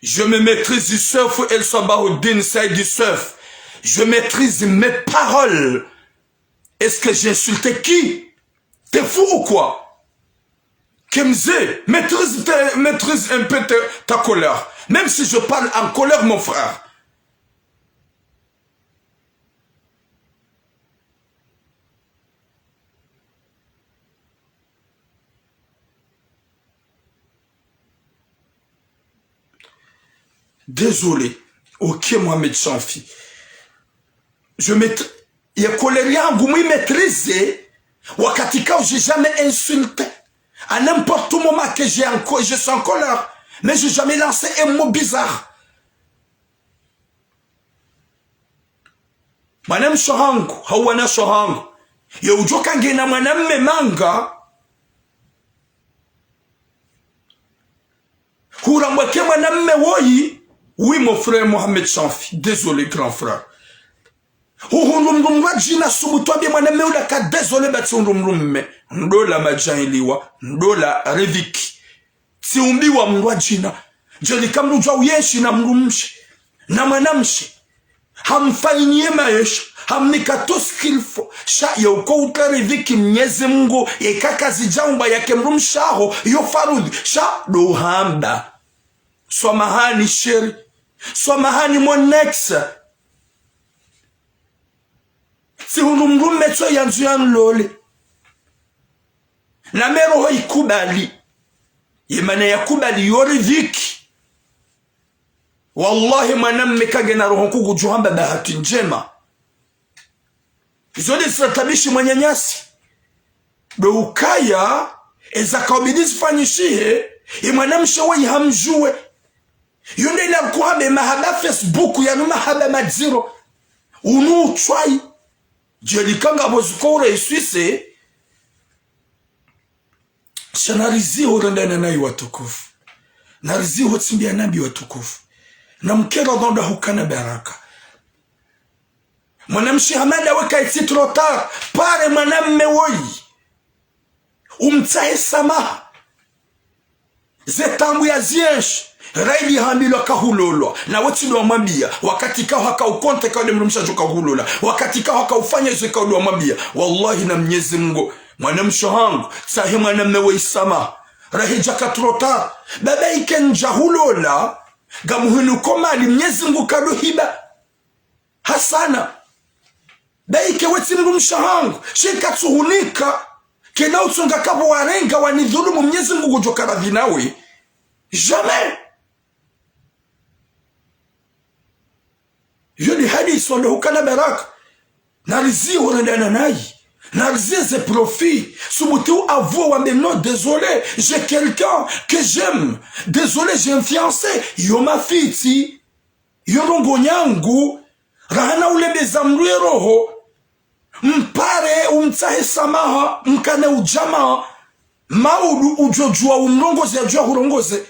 Je me maîtrise, Youssef El Sabahouddine Said Youssef. Je maîtrise mes paroles. Est-ce que j'ai insulté qui? T'es fou ou quoi? Kemze, maîtrise, tes- maîtrise un peu ta, ta colère. Même si je parle en colère, mon frère. Désolé. Ok, Mohamed Chanfi. Je maîtr- ye colère yangu, mwi maîtrise. Wakati ikao, j'ai jamais insulté. À n'importe moment que j'ai en co- je suis en colère. Mais j'ai jamais lancé un mot bizarre. Mwanamshe hangu, hau wanashe hangu. Ye udjoka ngena mwanamme manga. Hurambwa ke mwanamme woyi. Oui, mon frère Mohamed Chanfi. Désolé, grand frère. Uhundru mdru mdru wa djina subutu wambiye mwanamme ula ka désolé ba tsihundru mdrume. Ndola madjailiwa, ndola riziki. Tsiumbiwa mdru wa djina. Djeli ka mdru djwa uyenshi na mdrumshe. Na mwanamshe. Hamfanyiye maesha. Hamnika tout ce qu'il faut. Sha ye uko uta riziki Mwenyezi Mungu. Ye kaka zidjaumbwa yake mdrumshe haho. Yo faradhwi. Sha ndo uhamba. Swamahani chéri. Swamahani mon ex. Tsihundru mdrume tsoyi yandzo yanilole. Na me roho ikubali. Ye mana yakubali yo riziki. Wallahi, mwanamme kangena roho nkuu ngudjo hamba bahati ndjema. Izo nde zisatabishi mwananyasi. Ndo ukaya, eza kaubidi zifanyishihe, ye mwanamshe woyi hamdjuwe. Yo nde ina kuhambe mahaba Facebook yanu mahaba madziro. Unu utswayi. Djeli ka ngapvo zuko ure iswise. Sha nariziho rendana nayi watukufu. Nariziho tsimbiya nambi watukufu. Na mkera dhonda hukana baraka. Mwanamshe hamada weka itsi trop tard. Pare mwanamme woyi. Umtsahe samaha. Ze taabu yazienshi. Raili hambilwa kahulolwa. Na wetsi ndo wamwambiya. Wakati ikao haka ukonte ka ude mdrumshe adjo kahulola. Wakati ikao haka ufanya izo ka ude wamwambiya. Wallahi na Mwenyezi Mungu. Mwanamshe hangu. Tsahe mwanamme woyi samaha. Rahi djaka trop tard. Baba ike ndja hulola. Ngamuhinu komali Mwenyezi Mungu kado hiba. Hasana. Baike wetsi mdrumshe hangu. Shinka tsuhunika. Kena utsonga kapvo warenga wanidhulumu Mwenyezi Mungu ngudjo ka radhi nawe. Jamais. Yo nde hali isonde hukana baraka. Nariziho rendana nayi. Narizihe ze profit. Subutu avouer wambe non, désolé, j'ai quelqu'un que j'aime. Désolé, j'ai un fiancé. Yo mafitsi. Yo ndrongo nyangu, rahana ulembeza mdru ye roho, mpare umtsahe samaha, mkane udjamaa, maudu udjo djuwa umrongoze, yadjuwa hurongoze.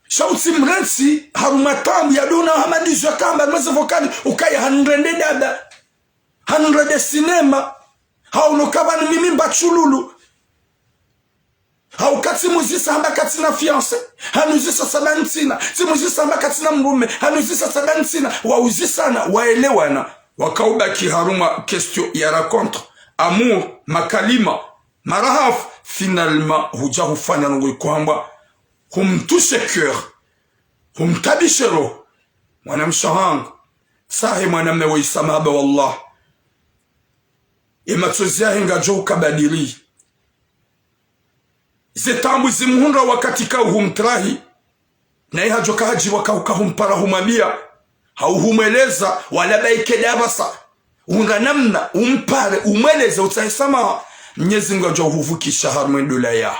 Sha utsi mrentsi, harumwa taabu ya dona hama ndizo yakamba, mweze vokali, ukaya hanrende dada, hanrende sinema, hauno kapvanu mimi mbatshululu. Hauka tsimuzisa hamba katsina fiancé, hanuzisa saba ntsina. Tsimuzisa hamba katsina mrume, hanuzisa saba ntsina. Wauzisana, waelewana. Wakaubaki harumwa question ya rencontre, amour, makalima, marahafu. Finalement, hudja hufanya nongo ikohambwa humtouche cœur, humtabishe roho. Mwanamshe hangu, tsahe mwanamme we isamaha ba wallah. Ye matsozi yahe ngadjo ukabadili. Ze taabu zimuhundra wakati ka uhumtrahi. Naye hadjo kahadjibu ka uka humpara humwambia, hau humweleza, wala baike dapvasa. Uhundra namna, umpare, umweleze, utsahe samaha. Mnyezi Mngu ngudjo uhuvukisha harumwa e ndola ya.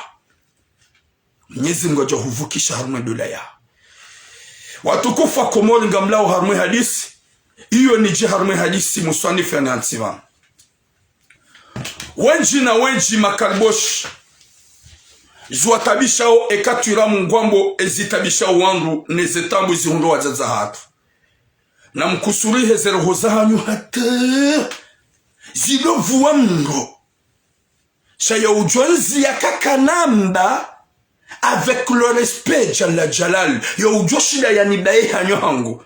Mnyezi Mngu ngudjo uhuvukisha harumwa e ndola ya. Watukufu wa Komori ngamlao harumwa e hadisi. Iyo nidji harumwa e hadisi muswanifu yanantsi pvanu. Wendji na wendji makaliboshi. Ziwatabishao eka twira mungwambo ezitabishao wandru ne ze taabu zihundro wadzadze hatru. Namkusurihe ze roho zahanyu hata zidovuwa mndro. Sha yo udjo ndzia kaka namba avec le respect Jalla Jalal. Yo udjo shinda yanibaye hanyo hangu.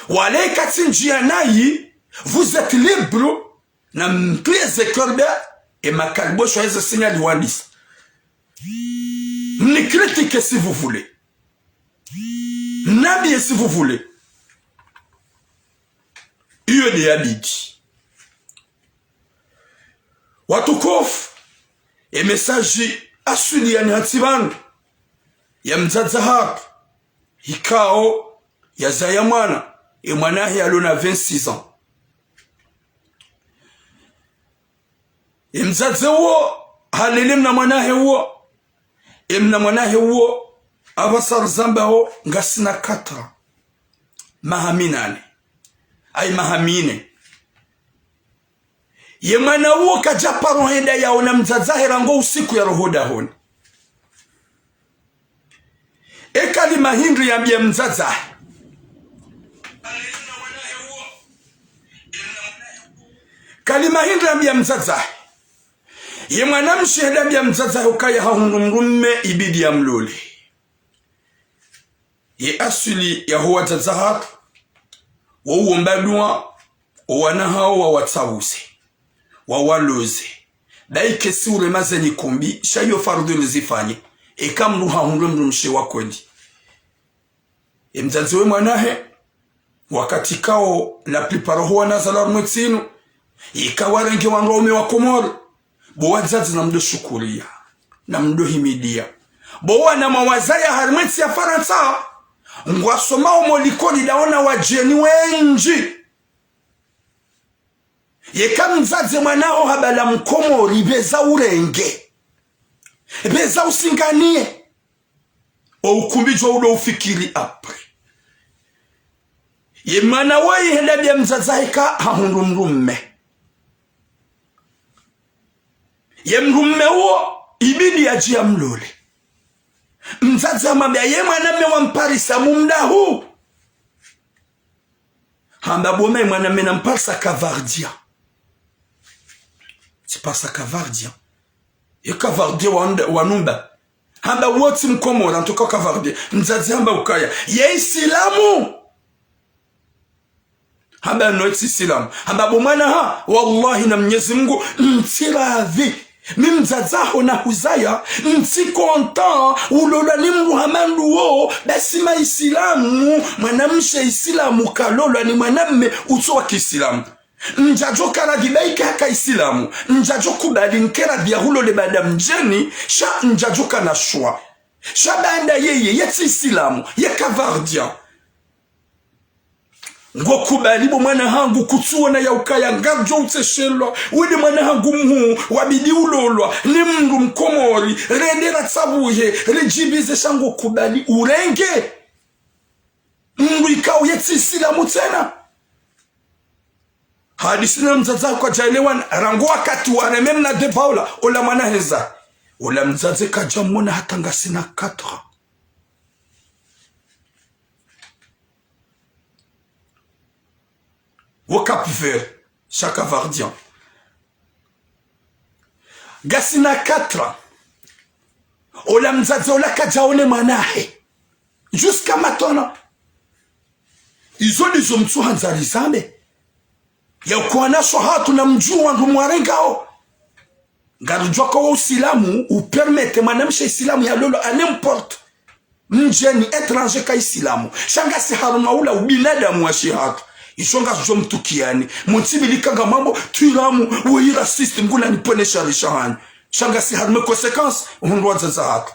Wala eka tsi ndzia nayi, vous êtes libre. Namtriye ze cœur, e makaliboshi wa eze signal wandisa. Mnicritique si vous voulez. Mnambie si vous voulez. Iyo nde yabidi. Watukufu, e message aswili yanihantsi pvanu, ya mdzadze hatru, ikao yazaya mwana, e mwana wahe yalo na vingt-six ans. E mdzadze uwo, halele mna mwana wahe uwo. E mna mwana wahe uwo, apvasa rizambao ngasina quatre ans. Maha minane. Ayi maha mine. Ye mwana uwo kadja paro henda yaona mdzadze wahe rangu usiku yaroho dahoni. E kalima hindri yambia mdzadze wahe? Kalima hindri yambia mdzadze wahe? Ye mwanamshe henda yambia mdzadze wahe ukaya hahundru mrume ibidi yamlole. Ye aswili yaho wadzadze hatru, wo uomba dua, o wana hawo wawatsawuse, wawaloze. Baike si urema ze nyikumbi, sha iyo fardhwi nizifanye, eka mndru hahundru mdrumshe wa kweli. E mdzadze we mwana wahe, wakati kao la plupart ho wana wazalwa harumwa entsi inu, ika warenge wandru waume wa Komori, bo wadzadze namdo shukuria, namdo himidia. Bo wana mwawazaya harumwa entsi ya Farantsa, ngwasomao mo likoli ndaona wadjeni wendji. Yeka mdzadze mwana waho habala Mkomori, beza urenge. Beza usinganie. O ukumbi djo udo ufikiri après. Ye mwana woyi henda yambia mdzadze wahe ka hahundru mrume. Ye mrume uwo ibidi yadje yamlole. Mdzadze hamwambia ye mwanamme wamparisa mumdahu. Hamba bo ma ye mwanamme namparisa Kavardia. Tsiparisa Kavardia. Ye Kavardia wa nda-, wa numba. Hamba wo tsi Mkomori, antuka Kavardia. Mdzadze hamba ukaya ye Isilamu. Hamba no tsi Isilamu. Hamba bo mwana ha, wallahi na Mnyezi Mngu, ntsi radhi. Mi mdzadze waho nahuzaya, ntsi content, ulolwa ni mndru hama nduwo, basi ma Isilamu, mwanamshe Isilamu kalolwa ni mwanamme utso wa Kiisilamu. Ndjadjo ka radhi baike haka Isilamu, ndjadjo kubali nike radhi yahulole baada mdjeni, sha ndjadjo kana shwa. Sha baanda yeye, ye tsi Isilamu, ye Kavardia. Ngo kubali bo mwana hangu kutsuona ya ukaya ngardjo utseshelwa, wende mwana hangu mhuu, wabidi ulolwa, ni mndru Mkomori, rende ratsabuhe, ridjibize sha ngo kubali urenge. Mndru ikao ye tsi Isilamu tsena. Hadisi na mdzadze waho kwadjaelewana, rangu wakati wareme mna de Paula, ola mwana heza. Ola mdzadze kadjamwona hata ngasina quatre ans. Wo Cap Vert, sha Kavardia. Ngasina quatre ans. Ola mdzadze ola kadjaone mwanahe. Jusqu'à maintenant. Izo ndizo mtsuhandza rizambe. Ya ukana sho hatru na mdjuwa ndo mwarengao. Ngarudjuwa ka wo usilamu upermete mwanamshe isilamu yalolwe à n'importe. Mdjeni étranger ka isilamu. Sha ngasi harumwa ula ubinadamu wa shihatru. Isho ngazidjo mtukiyani. Mtsibilika ngamambo, twilamu, weyi raciste, ngula nipvwene shari shahanyu. Sha ngasi harumwa conséquence, hundrwa wadzadze hatru.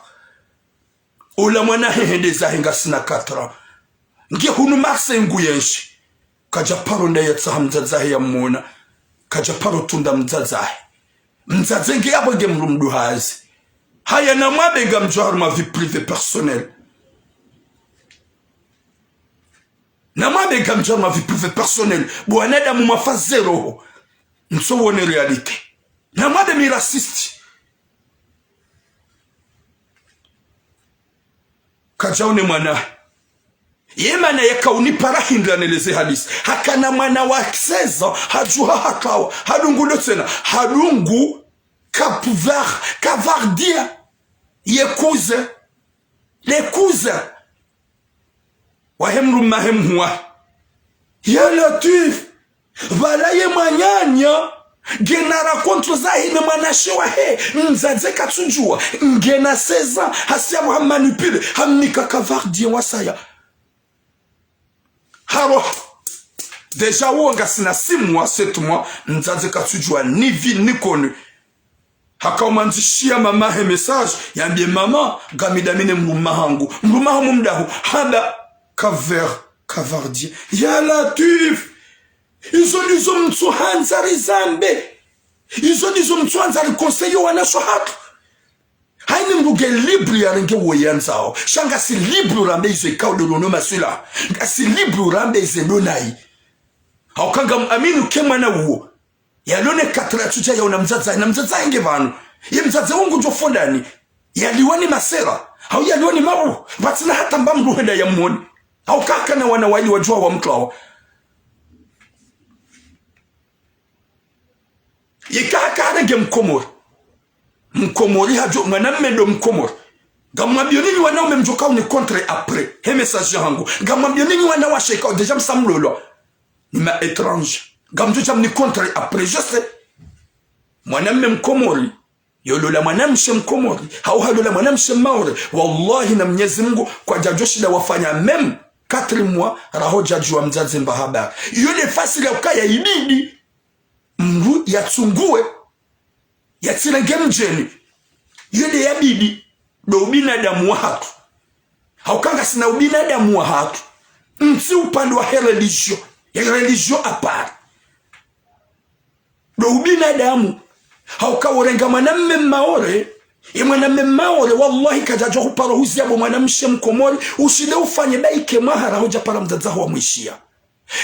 Ola mwana hehe nde zahe ngasina quatre ans. Nge hunu Marseille nguyenshi. Kadja paro nda yatsaha mdzadze hahe yamwona. Kadja paro tunda mdzadze hahe. Mdzadze nge yapvo nge mdru mdru hazi. Haya namwambe ngamdjo harumwa vie privée personnelle. Namwambe ngamdjo harumwa vie privée personnelle. Bo wanadamu mwafa ze roho. Mtsowone réalité. Namwambe mi raciste. Kadjaone mwana. Ye mana yaka unipara hindri aneleze hadisi. Hakana mwana wa seize ans, hadjuha hakawa. Hadungu ndo tsena. Hadungu Cap Vert, Cap Verdien. Ye cousin. Le cousin. Wahe mdrume he mhuu wahe. Ya Latwif. Pvala ye mwananya. Ngena raconte zahe ne mwanamshe wahe. Mdzadze katsudjuwa. Ngena seize ans. Hasi yapvo hammanipule. Hamnika Cap Verdien wasaya. Haro. Déjà wo ngasina six mois, sept mois. Mdzadze katsudjuwa ni vie, ni connu. Haka umwandzishiya mama he message, yambiye mama, ngami ndami ne mdrume hangu. Mdrume hangu mdahu, hamba, Cap Vert, Cap Verdien. Ya Latwif, izo ndizo mtsuhandza rizambe. Izo ndizo mtsuhandza riconseiller wanasho hatru. Hayini mdru nge libre yarenge wo yandzao. Sha ngasi libre urambe izo ikao ndo lono maswila. Ngasi libre urambe ize ndo nayi. Hauka ngamwamini uke mwana uwo. Yalo ne quatre ans yatsudja yaona mdzadze, na mdzadze nge pvanu. Ye mdzadze wo ngudjo fondani. Yaliwa ni masera. Hau yaliwa ni mabu. Pvatsina hata mba mdru henda yamwone. Hauka hakana wana wayili wadjuwa wa mtru awa. Yeka haka harenge Mkomori. Mkomori hadjo, mwanamme ndo Mkomori. Ngamwambiyo nyinyi wanaume mdjo kao ni contre après. He message hangu. Ngamwambiyo nyinyi wanawashe ikao déjà msamlolwa. Ni ma étrangers. Ngamdjo dja mni contre après, je sais. Mwanamme Mkomori. Yolola mwanamshe Mkomori. Hau halola mwanamshe Maore. Wallahi na Mnyezi Mungu kwadjadjo shinda wafanya même quatre mois raho djadjuwa mdzadze mba habari. Iyo nde fasiri ya ukaya ibidi. Mdru yatsunguwe. Yatsirenge mdjeni. Iyo nde yabidi. Ndo ubinadamu wahatru. Hauka ngasina ubinadamu wahatru. Ntsi upande wa he religion. He religion à part. Ndo ubinadamu. Hauka worenga mwanamme Maore. Ye mwanamme Maore, wallahi, kadjadjo huparo huziya bo mwanamshe Mkomori. Ushinde ufanye baike mwaha raho djapara mdzadze haho wamwishiya.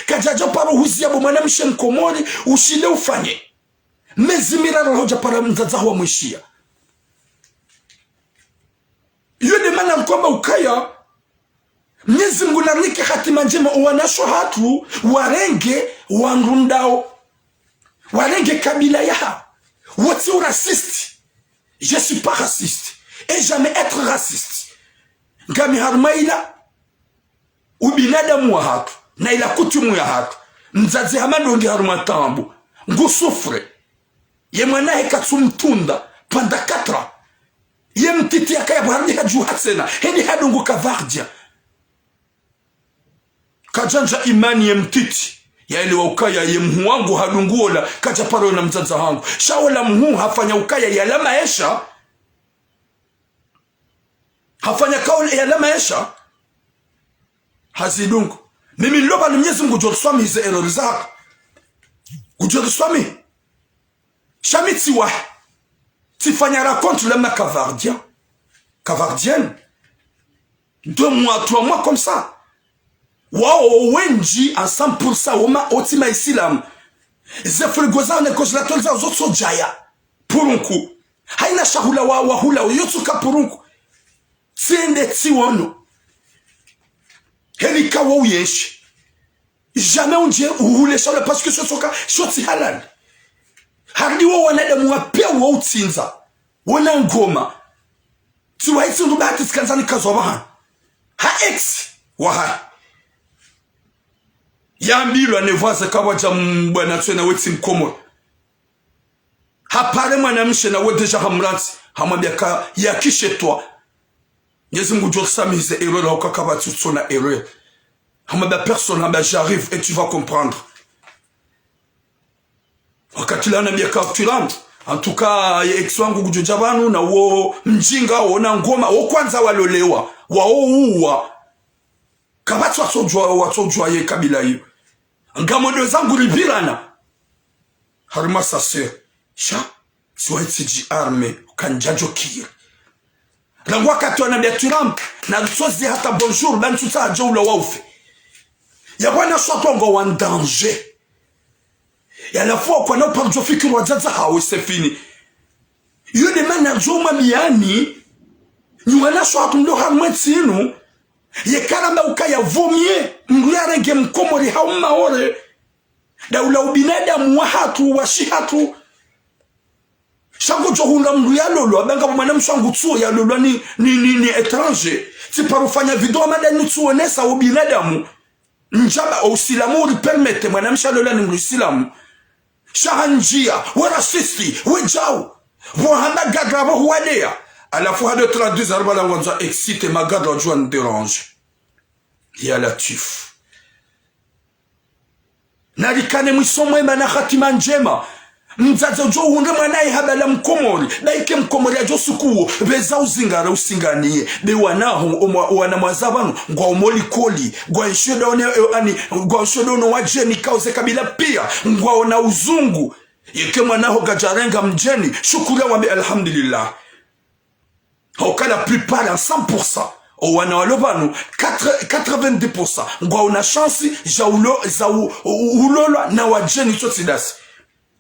Kadjadjo paro huziya bo mwanamshe Mkomori, ushinde ufanye mezi miraru raho djapara mdzadze haho wamwishiya. Iyo nde mana nkwamba ukaya, Mnyezi Mungu narinike hatima ndjema owanasho hatru, warenge wandru ndao. Warenge kabila yahawo. Wo tsi u raciste. Je suis pas raciste. Et jamais être raciste. Ngami harumwa ila ubinadamu wahatru, na ila kutumu yahatru. Mdzadze hama ndo nge harumwa taabu. Ngu souffre. Ye mwana hahe katsumtunda, pendant quatre ans. Ye mtiti yakaya pvo harudi hadjuha tsena. Hende hadungu Cap Verdien. Kadjandja imani ye mtiti. Yaelewa ukaya ye mhuu wangu hadungu ola, kadjaparo na mdzadze hangu. Sha ola mhuu hafanya ukaya yala maesha. Hafanya kauli yala maesha. Hazidungu. Mimi nilomba ni Mnyezi Mungu ngudjo riswamihi ze erreur zahatru. Ngudjo riswamihi. Sha mi tsiwahi. Tsifanya raconte le ma Cap Verdien. Cap Verdienne. Deux mois, trois mois comme ça. Wao wendji à cent pour cent, woma, wotsi ma Islam. Ze frigo zawo ne congélateur zawo zotsodjaya. Purunku. Hayina shahula wa, wahula, yotsuka purunku. Tsende tsiwono. Heli kawo uyenshi. Jamais undje uhule shahula parce que sho tsoka, sho tsi halali. Harudi wo wanadamu wa piya wo utsindza. Wona ngoma. Tsiwahi tsi ndru bahati tsikandza nikazwa pvahanu. Ha ex wahahe. Yambilwa ne voisin kapvadja mbwana tsena we tsi Mkomori. Hapare mwanamshe na we déjà hamrantsi, hamwambia ka ya kishetwa. Mwenyezi Mungu ngudjo risamihi ze erreur, hauka kapvatsi utsona erreur. Hamwambia personne, hamba j'arrive et tu vas comprendre. Wakati ula hanambia ka Thuram, en tout cas, ye ex wangu ngudjo dja pvanu, na wo mdjinga, wo na ngoma, wo kwandza walolewa, wawo uwa. Kapvatsi watsodjuwa, watsodjuwa ye kabila iyo. Ngamwendo zangu ripvirana. Harumwa sa sœur. Sha, tsiwahi tsidji armé, ukandjadjo kiri. Rangu wakati wanambia Thuram, na ritsozi hata bonjour, ba ntsutsaha djo ula waufe. Ya bwana swa tongo wa danger. Ya la fois kwana uparo djo fikiri wadzadze hawo, c'est fini. Iyo nde mana djo mwambiani, nyi wanashe hatru mlo harumwa entsi inu, ye karamba ukaya vaut mieux mndru yarenge Mkomori hau Mmaore, daula ubinadamu wahatru, washihatru. Sha ngodjo hundra mndru yalolwa, ba ngapvo mwanamshe wangu tsuo yalolwa ni, ni, ni, ni étranger. Tsiparo fanya video hama ndani tsuonesa ubinadamu. Ndjaba, o usilamu uri permettre mwanamshe alolwa ni mndru isilamu. Sha handjia, we raciste, we djau. Pvo hamba gadra pvo huwadeya. Halafu hado traduire harumwa la ngwandzo exciter magadra wadjuwa ni déranger. Ya Latwif. Narikane mwiso mwema na hatima ndjema. Mdzadze udjo uhundre mwanahe habala Mkomori, ba ike Mkomori yadjo sukuwo, pveza uzingara usinganiye. Be wanaho, omwa-, wana mwaza pvanu, ngwao mo likoli, ngwaenshio daone, eh, ani, ngwaenshio daone wadjeni, kaoze kabila pia, ngwaona uzungu. Yeke mwanaho kadjarenga mdjeni, shukuru wambe alhamdulillah. Hauka la plupart, à cent pour cent, o wana walo pvanu, quatre, quatre-vingt-dix pour cent, ngwaona chance, za ulo-, za u-, u-, ulolwa na wadjeni tsotsi dasi.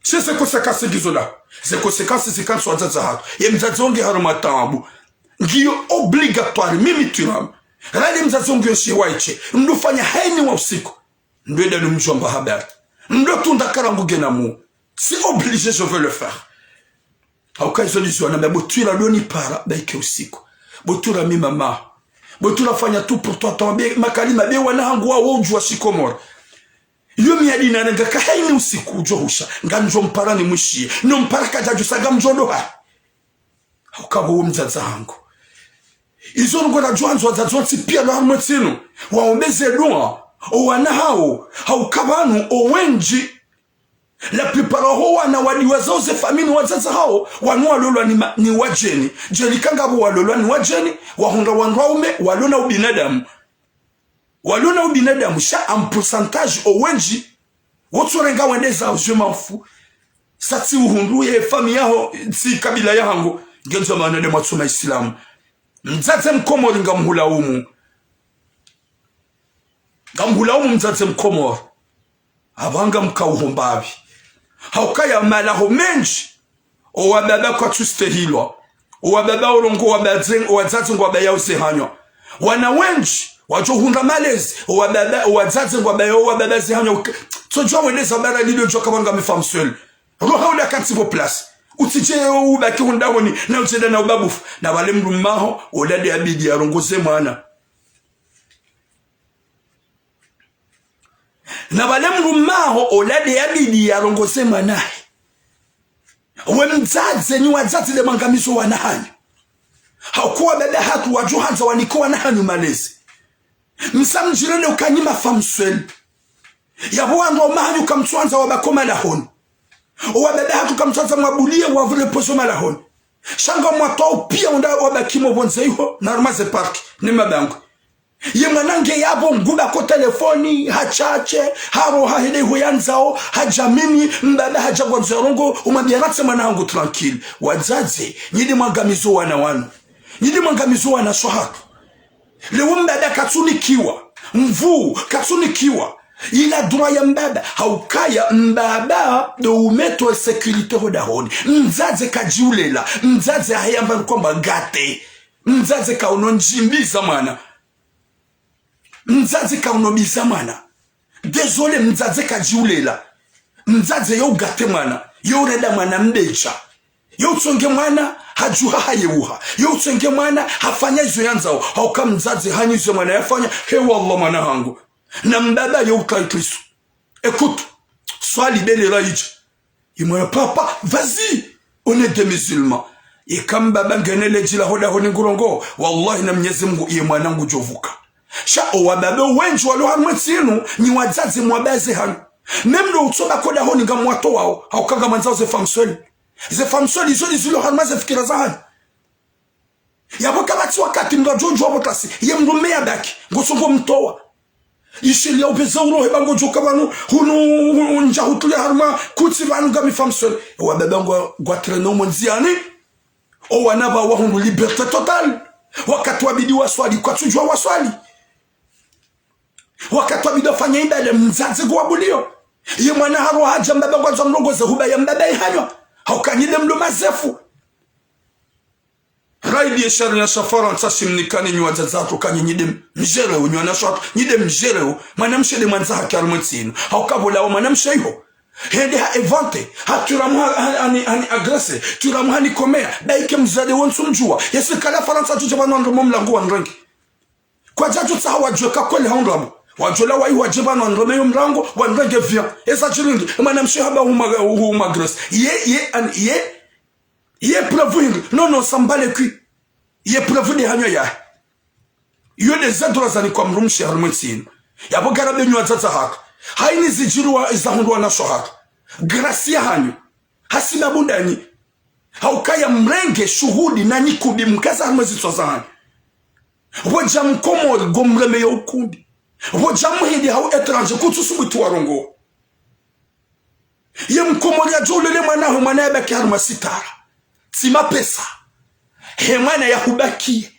She ze conséquences ngizo la. Ze conséquences zikantsi wadzadze hatru. Ye mdzadze wo nge harumwa taabu. Ngiyo obligatoire, mimi Thuram. Rali mdzadze wo nge yo shiwa ishe. Mndru fanya haini wa usiku. Ndo enda ni mdjomba habari. Ndo tunda karangu gena mu. C'est obligé, je veux le faire. Hauka izo nizo wanambia bo Thuram ndo nipara, ba ike usiku. Bo Thuram mi mama. Bo Thuram fanya tout pour toi, tambe makalima, be wana hangu wawo udjuwa shikomori. Yo miadi narenga ka haini usiku udjo husha. Ngamdjo mpara nimwishiye. No mpara kadjadjo sa ngamdjo ndo ha. Hauka bo wo mdzadze hangu. Izo ndrongoo nadjo handzo wadzadze wontsi pia lo harumwa entsi inu. Waombeze dua. O wana hawo. Hauka pvanu o wendji. La plupart ho wana wadiwa zao ze famille ni wadzadze hawo. Wanu walolwa ni ma-, ni wadjeni. Djeli ka ngapvo walolwa ni wadjeni. Wahundra wandru waume. Walona ubinadamu. Walona ubinadamu, sha en pourcentage o wendji, wotsorenga wende zao, je m'en fous. Sa tsi uhundru ye famille yaho, tsi kabila yahangu, ngendzo mana nde mwatsoma Islamu. Mdzadze Mkomori ngamhulaumu. Ngamhulaumu mdzadze Mkomori. Apvanga mkauho mbapvi. Haukaya malaho mendji. O wababa kwatsu stehilwa. O wababa orongoa wabadze, o wadzadze ngwabayao ze hanywa. Wana wendji, wadjo hundra malezi. O wababa, o wadzadze ngwabayao o wababa ze hanywa. Uke-, tsodjwa wendeza bara lilo djoka pvanga mi femme seule. Roha ula kantsi pvo place. Utsidje ubaki hundra honi, na udjenda na ubabufu. Na pvale mdru mmaho, ola nde yabidi yarongoze mwana. Na pvale mdru mmaho ola nde yabidi yarongoze mwanahe. We mdzadze, nyi wadzadze nde mwangamizo wana hanyu. Hauka o wababa hatru wadjo handza wanike wana hanyu malezi. Msa mdjirende uka nyi ma femme seule. Yapvo wandru waume hanyu kamtsuandza wabaki o malahoni. O wababa hatru kamtsuandza mwabuliye wavule pozo malahoni. Sha ngamwatwao pia unda wabaki mo pvondze iho, na harumwa ze parc, ne mabangwe. Ye mwana nge yapvo ngubaki o telefoni, hatshatse, haroha hende iho yandzao, hadjamini, mbaba hadja ngwandzo yarongoe, umwambia natse mwana hangu tranquille. Wadzadze, nyi nde mwangamizo wana wanu. Nyi nde mwangamizo wana swahabu. Leo mbaba katsunikiwa, mvuu katsunikiwa. Ila droit ya mbaba, haukaya mbaba ndo umettre sécurité ho dahoni. Mdzadze kadjiulela, mdzadze hayamba nkwamba gâté. Mdzadze kauno ndjimbiza mwana. Mdzadze kauno biza mwana. Désolé, mdzadze kadjiulela. Mdzadze yo ugâté mwana. Yo urenda mwana mbedja. Ye utsonge mwana, hadjuha hayeuha. Ye utsonge mwana, hafanya izo yandzao. Hauka mdzadze hanyu izo mwana yafanya, he wallah mwana hangu. Na mbaba ye uka itrisu. Écoute, swali bele raidja. Imwe papa, vas-y, on est des musulmans. Ika mbaba ngene ledjila ho dahoni ngurongoa, wallahi na Mnyezi Mngu iye mwana ngudjovuka. Sha owababa wendji walo harumwa entsi inu, nyi wadzadze mwabaze hanyu. Même ndo utsoba ho dahoni ngamwatowao, hauka ngamwandzao ze femme seule. Ze femme seule izo ndizilo harumwa ze fikira zahanyu. Yapvo kapvatsi wakati mndru adjodjuwa pvo tasi, ye mndru mme yabaki, ngosongo mtowa. Ishili ya upveza urohe ba ngodjoka pvanu, hunu, hunu, ndja hutulia harumwa, kutsi pvanu ngami femme seule. Owababa ngwa, ngwatrene umo ndziani, owana pvwa wahundru liberté totale. Wakati wabidi waswali, kwatsudjuwa waswali. Wakati wabidi wafanye ibada, mdzadze ngwabuliyo. Ye mwana harwa hadja mbaba ngwandzo amrongoze huba ya mbaba ihanywa. Hauka nyi nde mlo mazefu. Raidi ye sharia sha Farantsa shimnikani nyi wadzadze hatru ka nyi nyi nde mdjereo, nyi wanashe hatru, nyi nde mdjereo, mwanamshe nde mwandza haki harumwa entsi inu. Hauka pvo lawa mwanamshe iho. Hende ha inventer, ha turamu ha, ha, hani, hani agresser, turamu hani komeya, ba ike mdzadze wontsi mdjuwa. Ye sirikali ya Farantsa tsudja pvanu wandrome mlango wanrenge. Kwadjadjo tsaha wadjuwe ka kweli haundrabo. Wadjo lawa iho wadje pvanu wanrome yo mlango, wanrenge via. Eza djiringi, mwanamshe haba huma, huma agresser. Ye, ye, an, ye, ye preuve hindri. Non, non, ça me bat les couilles. Ye preuve nde hanywa yahe. Iyo nde ze droit zanikwa mdrumshe harumwa entsi inu. Yapvo ngarabe nyi wadzadze hatru. Haini zidjiriwa zahundru wanashe hatru. Grâce yahanyu. Hasibabu ndanyi. Haukaya mrenge shuhudi na nyikubi mkaza harumwa zitswa zahanyu. Pvo dja mkomori ngomreme yo ukumbi. Pvo dja muhindi hau étranger kutsusubutu warongoa. Ye mkomori yadjo ulele mwana hahe, mwana yabaki harumwa sitara. Tsi mapesa. He mwana yahubakiye.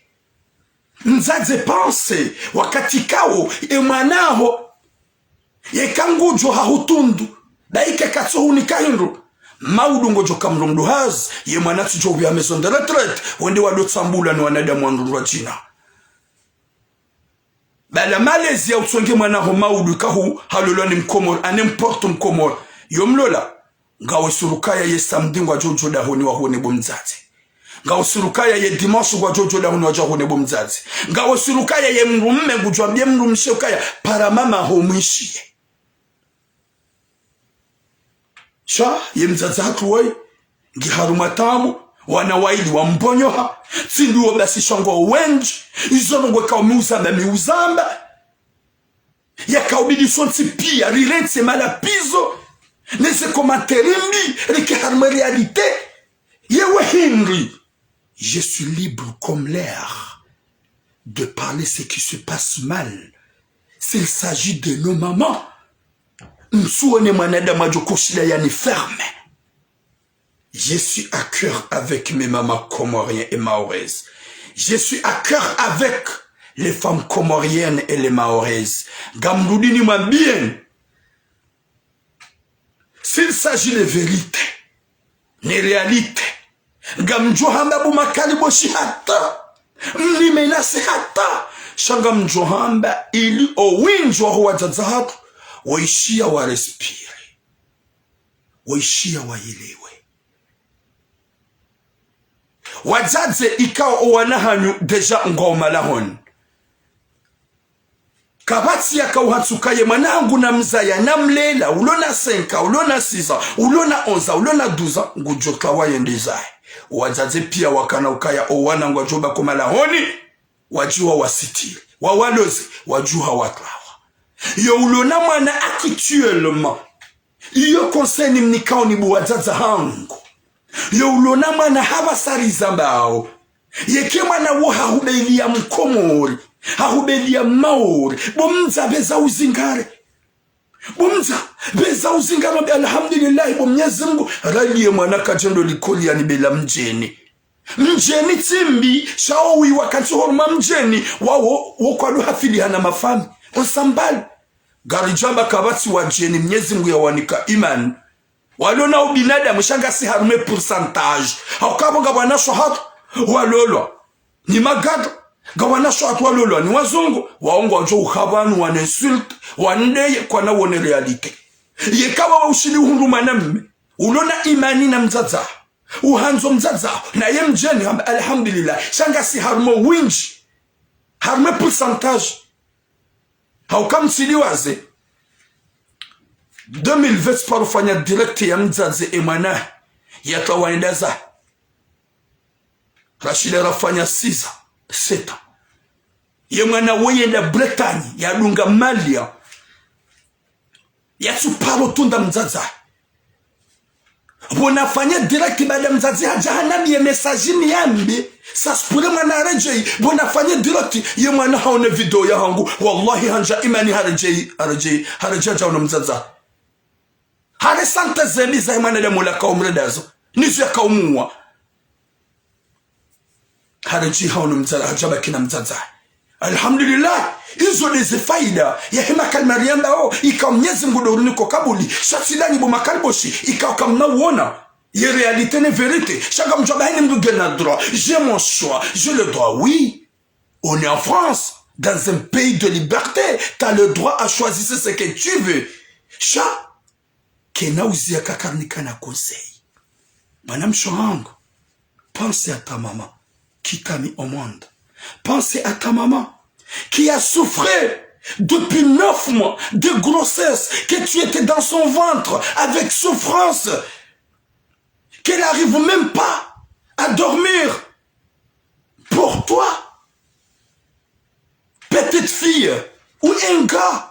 Mdzadze pense, wakati kawo, e mwana haho. Yeka ngudjo hahutundu. Ba ike katsohunika hindru. Maudu ngodjo ka mdru mdru hazi, ye mwana tsudjo upvia maison de retraite, wende wado tsambula ni wanadamu wandru ndrwadjina. Bala malezi ya utsonge mwana haho maudu kahu halolwa ni mkomori, à n'importe mkomori. Yo mlola, ngawe sûr ukaya ye samedi ngwadjo djo dahoni wahuone bo mdzadze. Ngawe sûr ukaya ye dimanche ngwadjo djo dahoni wadjo wahuone bo mdzadze. Ngawe sûr ukaya ye mdrume ngudjo ambie mdrumshe ukaya para mama haho mwishiye. Sha, ye mdzadze hatru woyi, ngi harumwa tabu, wana waili wambonyoha, tsi ndo wo basi sha ngwao wendji, izo ndrongoo ikao mi uzamba, mi uzamba. Yakaubidi sontsi pia, rirentsi malapvizo, ne ze commentaires mbi, rike harumwa réalité. Yewe hindri. Je suis libre comme l'air de parler ce qui se passe mal. S'il s'agit de nos mamans, msuone mwanadamu adjo koshida yani ferme. Je suis à cœur avec mes mamans comoriennes et maoraises. Je suis à cœur avec les femmes comoriennes et les maoraises. Ngamrudi nimwambieni. S'il s'agit de vérité, ne réalité, ngamdjo hamba bo makali boshi hata, mnimenase hata, sha ngamdjo hamba ili owendji waho wadzadze hatru, waishiya wa respire, waishiya wayelewe. Wadzadze ikao owana hanyu déjà ngwao malahoni. Kapvatsi yakao hatsuka ye mwana hangu namzaya, namlela, ulo na cinq ans, ulo na six ans, ulo na onze ans, ulo na douze ans, ngudjo tsaha yende zahe. Wadzadze pia wakana ukaya owana ngwadjo baki omalahoni, wadjuha wasitiri, wawaloze, wadjuha watwawa. Yo ulo na mwana actuellement, iyo conseil nimnikao nyi bo wadzadze hangu. Yo ulo na mwana hapvasa rizambao. Yeke mwana wo hahubeliya mkomori, hahubeliya maore. Bo mdza pveza uzingare. Bo mdza pveza uzingare, wambe alhamdulillahi bo Mnyezi Mngu, raliye mwana kadjendo likoli yanibela mdjeni. Mdjeni tsi mbi, sha wo wiwa kantsi horuma mdjeni, wawo, wo kwado hafiliha na mafami. On s'emballe. Ngaridjamba kapvatsi wadjeni Mnyezi Mngu yawanika imani. Walo na ubinadamu sha ngasi harumwa pourcentage. Hauka pvo ngapvo wanashe hatru walolwa ni magado. Ngapvo wanashe hatru walolwa ni wazungu. Wawo ngwadjo uha pvanu wana insulte, wandeye kwana wone réalité. Yeka wawe ushili uhundru mwanamme ulo na imani na mdzadze. Uhandzo mdzadze haho, naye mdjeni, hamba alhamdulillah. Sha ngasi harumwa windji. Harumwa pourcentage. Hauka mtsiliwaze. Deux mille vingt tsiparo fanya direct ya mdzadze e mwana. Yatwa waenda za. Rashile rafanya six ans, sept ans. Ye mwana woyi yenda Bretagne, yadunga malia. Yatsuparo tunda mdzadze. Pvo nafanye direct baada mdzadze hadja hanambiye message ni yambi. Ça se pourrait mwana haredjeyi. Pvo nafanye direct ye mwana haone video yahangu. Wallahi handza imani haredjeyi, haredjeyi, haredjeyi hadja haone mdzadze. Hare sante zembi za ye mwanadamu ola kaumredazo. Nizo yakaumuwa. Haredjeyi haono mdzadze, hadja baki na mdzadze. Alhamdulillah, izo ndeze faida yahe makalima riyambao, ikao Mnyezi Mngu ndo uriniko kabuli, sha tsi ndanyi bo makaliboshi, ikao kamna uona. Ye réalité ne vérité, sha ngamdjuwa bahi ni mndru ngena droit, j'ai mon choix, j'ai le droit, oui. On est en France, dans un pays de liberté, t'as le droit à choisir ce que tu veux. Sha, kena uziya kakarinika na conseil. Mwanamshe hangu, pense à ta maman qui t'a mis au monde. Pense à ta maman qui a souffert depuis neuf mois de grossesse, que tu étais dans son ventre avec souffrance, qu'elle n'arrive même pas à dormir pour toi. Petite fille ou un gars,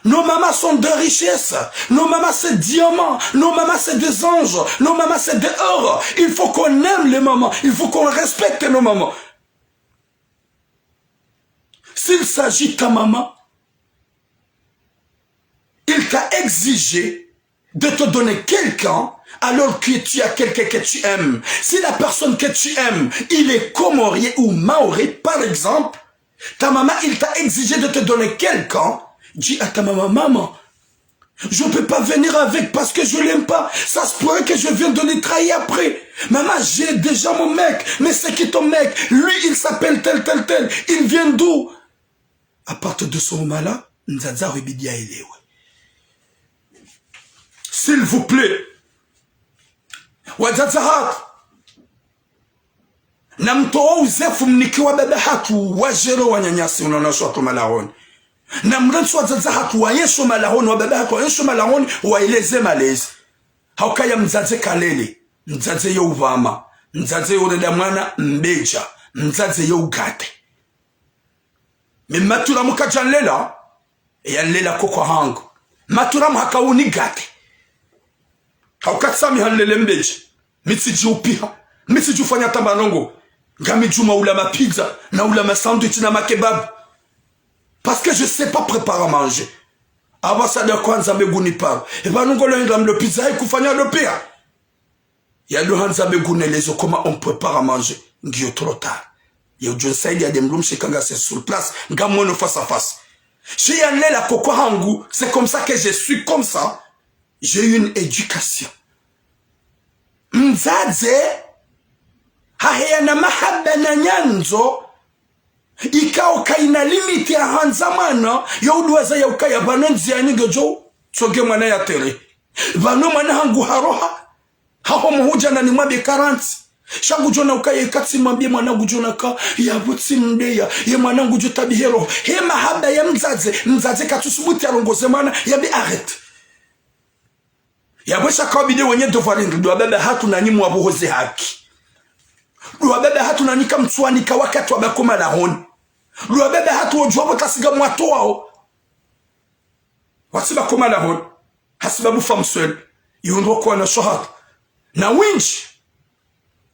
nos mamans sont des richesses, nos mamans c'est diamants, nos mamans c'est des anges, nos mamans c'est des or. Il faut qu'on aime les mamans, il faut qu'on respecte nos mamans. S'il s'agit de ta maman, il t'a exigé de te donner quelqu'un alors que tu as quelqu'un que tu aimes. Si la personne que tu aimes, il est comorien ou mahorais, par exemple, ta maman, il t'a exigé de te donner quelqu'un, dis à ta maman, maman, je peux pas venir avec parce que je l'aime pas. Ça se pourrait que je vienne de le trahir après. Maman, j'ai déjà mon mec, mais c'est qui ton mec ? Lui, il s'appelle tel, tel, tel. Il vient d'où ? À partir de ce moment-là, mdzadze haho ibidi yaelewe. S'il vous plaît. Wadzadze hatru. Namtowe uzefu mnike wababa hatru wajere wananyasi unaona shwatru malahoni. Namrantsi wadzadze hatru wayeshe malahoni, wababa hatru wayeshe malahoni, waeleze malezi. Haukaya mdzadze kalele, mdzadze yo upvama, mdzadze yo urenda mwana mbedja, mdzadze yo ugate. Mi maturamu kadjanlela, yanlela koko hangu. Maturamu haka unigate. Hauka tsi mi hanlele mbedja. Mi tsidji upiha. Mi tsidji ufanya tamba ndrongo. Ngami djuma ula mapizza, na ula masandwich na makebab. Parce que je sais pas préparer à manger. Apvasa nda hwandza mbegu niparo. Epvanu ngolo hindra mlo pizza haikufanya ndo piya. Yado handza mbegu nelezo comment on prépare à manger. Ngiyo trop tard. Ye udjo nisaidiya nde mdrumshe kanga c'est sur place. Ngamwono face à face. Sha yanlela koko hangu, c'est comme ça que je suis comme ça. J'ai eu une éducation. Mdzadze, haheya na mahaba na nyandzo, ikao kaina limite ya handza mwana, yo uduwaza ya ukaya pvanu ndziyani ngedjo, tsoge mwana ya tere. Pvanu mwana hangu haroha, haho muhudja na nimwambe karantsi. Sha ngudjo na ukaya ikatsi mwambe mwana ngudjo na ka, yapvo tsi mdeya, ye mwana ngudjo tabihe roho. He mahaba ya mdzadze, mdzadze katsusubuti arongoze mwana, yambe arrête. Yapvo sha kaubide wenye devoir ndru, ndo wababa hatru nanyi mwapvuhoze haki. Ndo wababa hatru nanyi kamtsuwanika wakati wabaki malahoni. Ndo wababa hatru wodjuwa pvo tasiga mwatowao. Watsi baki malahoni. Hasibabu famswel. Yundro kwana shohat. Na windji.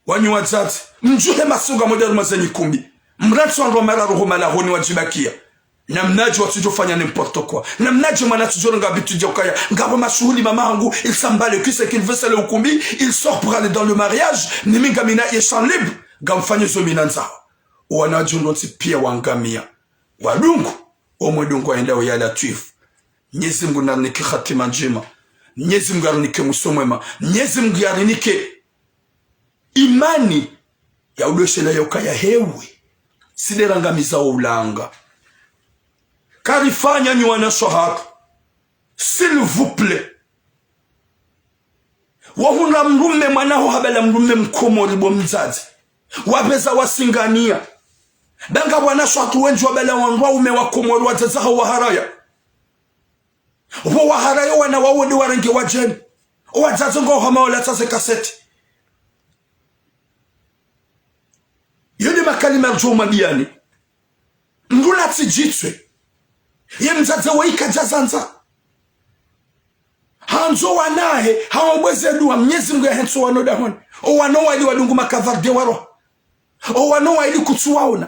Wanyu wadzadze, mdjuhe masiku ngamwendo harumwa zenyi kumbi. Mrantsi wandru wa mararu ho malahoni wadjibakiya. Namnadje watsudjo fanya n'importe quoi. Namnadje mwana atsudjo renga habitude ya ukaya ngapvo mashuhuli mama hangu, il s'emballe, que c'est qu'il veut, c'est le ukumbi, il sort pour aller dans le mariage, ni mi ngamina ye champ libre, ngamfanyo zo mi nandzao. Wana wadjo ndrontsi piya wangamiya. Wadungu, omwe dungu waenda ya Latwifu. Mnyezi Mngu narinike hatima ndjema. Mnyezi Mngu yarinike mwiso mwema. Mnyezi Mngu yarinike imani ya udweshela ya ukaya hewe. Sidera ngamiza wo ulanga. Karifanya nyi wana shohat. S'il vous plaît. Wahundra mdrume mwana haho habala mdrume Mkomori bo mdzadze. Wapveza wasingania. Ba ngapvo wanashe hatru wendji wabala wandru waume Wakomori wadzadze hawo waharaya. Pvo waharaya wana wawo nde warenge wadjeni. Owadzadze ngwao hama olatsa ze kaseti. Yo nde makalima ridjo mwambiyani. Mdru latsi djitswe. Ye mdzadze waye kadjazandza. Handzo wanahe, hawambweze dua, Mnyezi Mngu yahentsi wana dahoni. Owana wali wadungu makavarde waroha. Owana wali kutsu waona.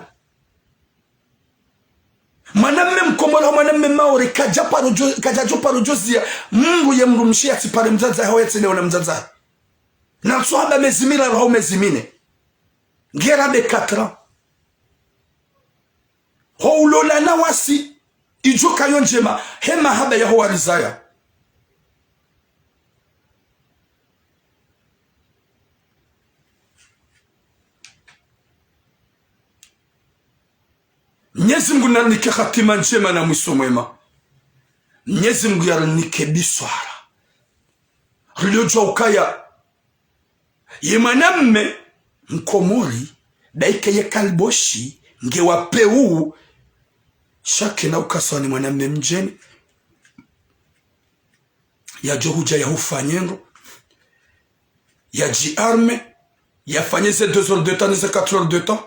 Mwanamme Mkomori, mwanamme Maore, kadja paro djo-, kadjadjo paro djoziya, mdru ye mdrumshe yatsipare mdzadze hahe, yatsi leona mdzadze hahe. Na ntsu hamba mezi miraru hau mezi mine. Ngera be quatre ans. Ho ulola na wasi, idjo kayo ndjema, he mahaba yaho warizaya. Mnyezi Mngu narinike hatima ndjema na mwiso mwema. Mnyezi Mngu yarinike biswara. Rilio djuwa ukaya ye mwanamme Mkomori, daika ye kaliboshi, nge wa peu, sha kena ukaswa ni mwanamme mdjeni. Yadjo hudja yahufanye ndro, yadji arme, yafanye ze deux heures de temps, ne ze quatre heures de temps,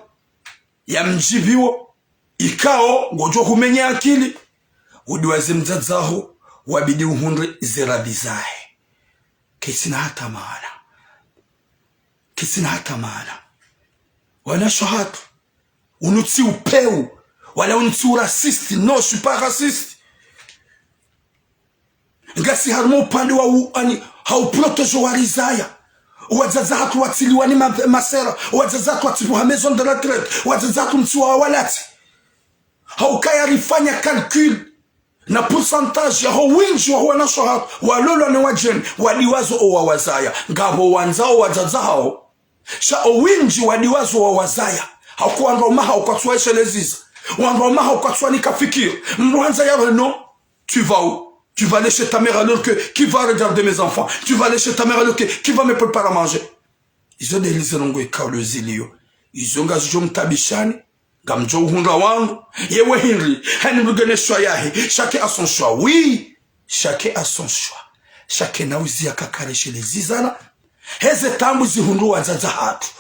yamdjibiwo, ikao, ngodjo humenya akili, udiwaze mdzadze haho, wabidi uhundre ze radhi zahe. Ketsina hata maana. Ketsina hata maana. Wanashe hatru. Unu tsi upeu. Wala unu tsi uraciste. Non, je suis pas raciste. Ngasi harumwa upande wa u-, ani, ha uprotéger warizaya. Wadzadze hatru watsiliwa ni ma-, masera. Wadzadze hatru watsipvuha maison de retraite. Wadzadze hatru mtsiwa walatsi. Haukaya rifanya calcul. Na pourcentage yaho windji waho wanashe hatru, walolwa ne wadjeni, wadiwazo owawazaya. Ngapvo wandzao wadzadze hawo. Sha owindji wadiwazo owawazaya. Hauka wandru waume hawo kwatsu waesheleza. Wandru waume hawo kwatsu wanika fikira. Mdru handza ya non, tu vas où? Tu vas aller chez ta mère alors que qui va regarder mes enfants? Tu vas aller chez ta mère alors que qui va me préparer à manger? Izo nde lize ndrongoo ikao leo zilio. Izo ngazidjo mtabishani, ngamdjo uhundra wangu. Yewe hindri, hani mdru ngena shwa yahe, chacun a son choix. Oui, chacun a son choix. Chacun na uziya kakaresheleza zana. Heze taabu zihundru wadzadze hatru.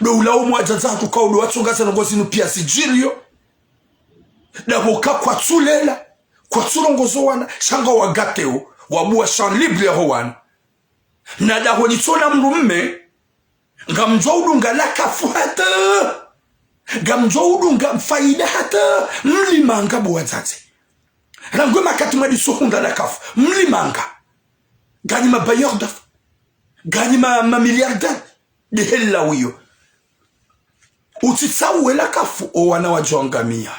Ndo ula umwe wadzadze hatru kao ndo watsonga ze ndrongoo zinu piya zidjiriyo. Ndapvo ka kwatsulela, kwatsurongozo wana, sha ngwawagateo, wabuwa champ libre yaho wana. Na dahoni tsona mdrume, ngamdjo udunga la kafu hata. Ngamdjo udunga faida hata, mlimanga bo wadzadze. Rangu wakati mwadiso hundra la kafu, mlimanga. Nganyi ma bailleurs d'affaires. Nganyi ma, ma milliardaires. Ndehela wiyo. Utsitsawe la kafu owana wadjo angamia.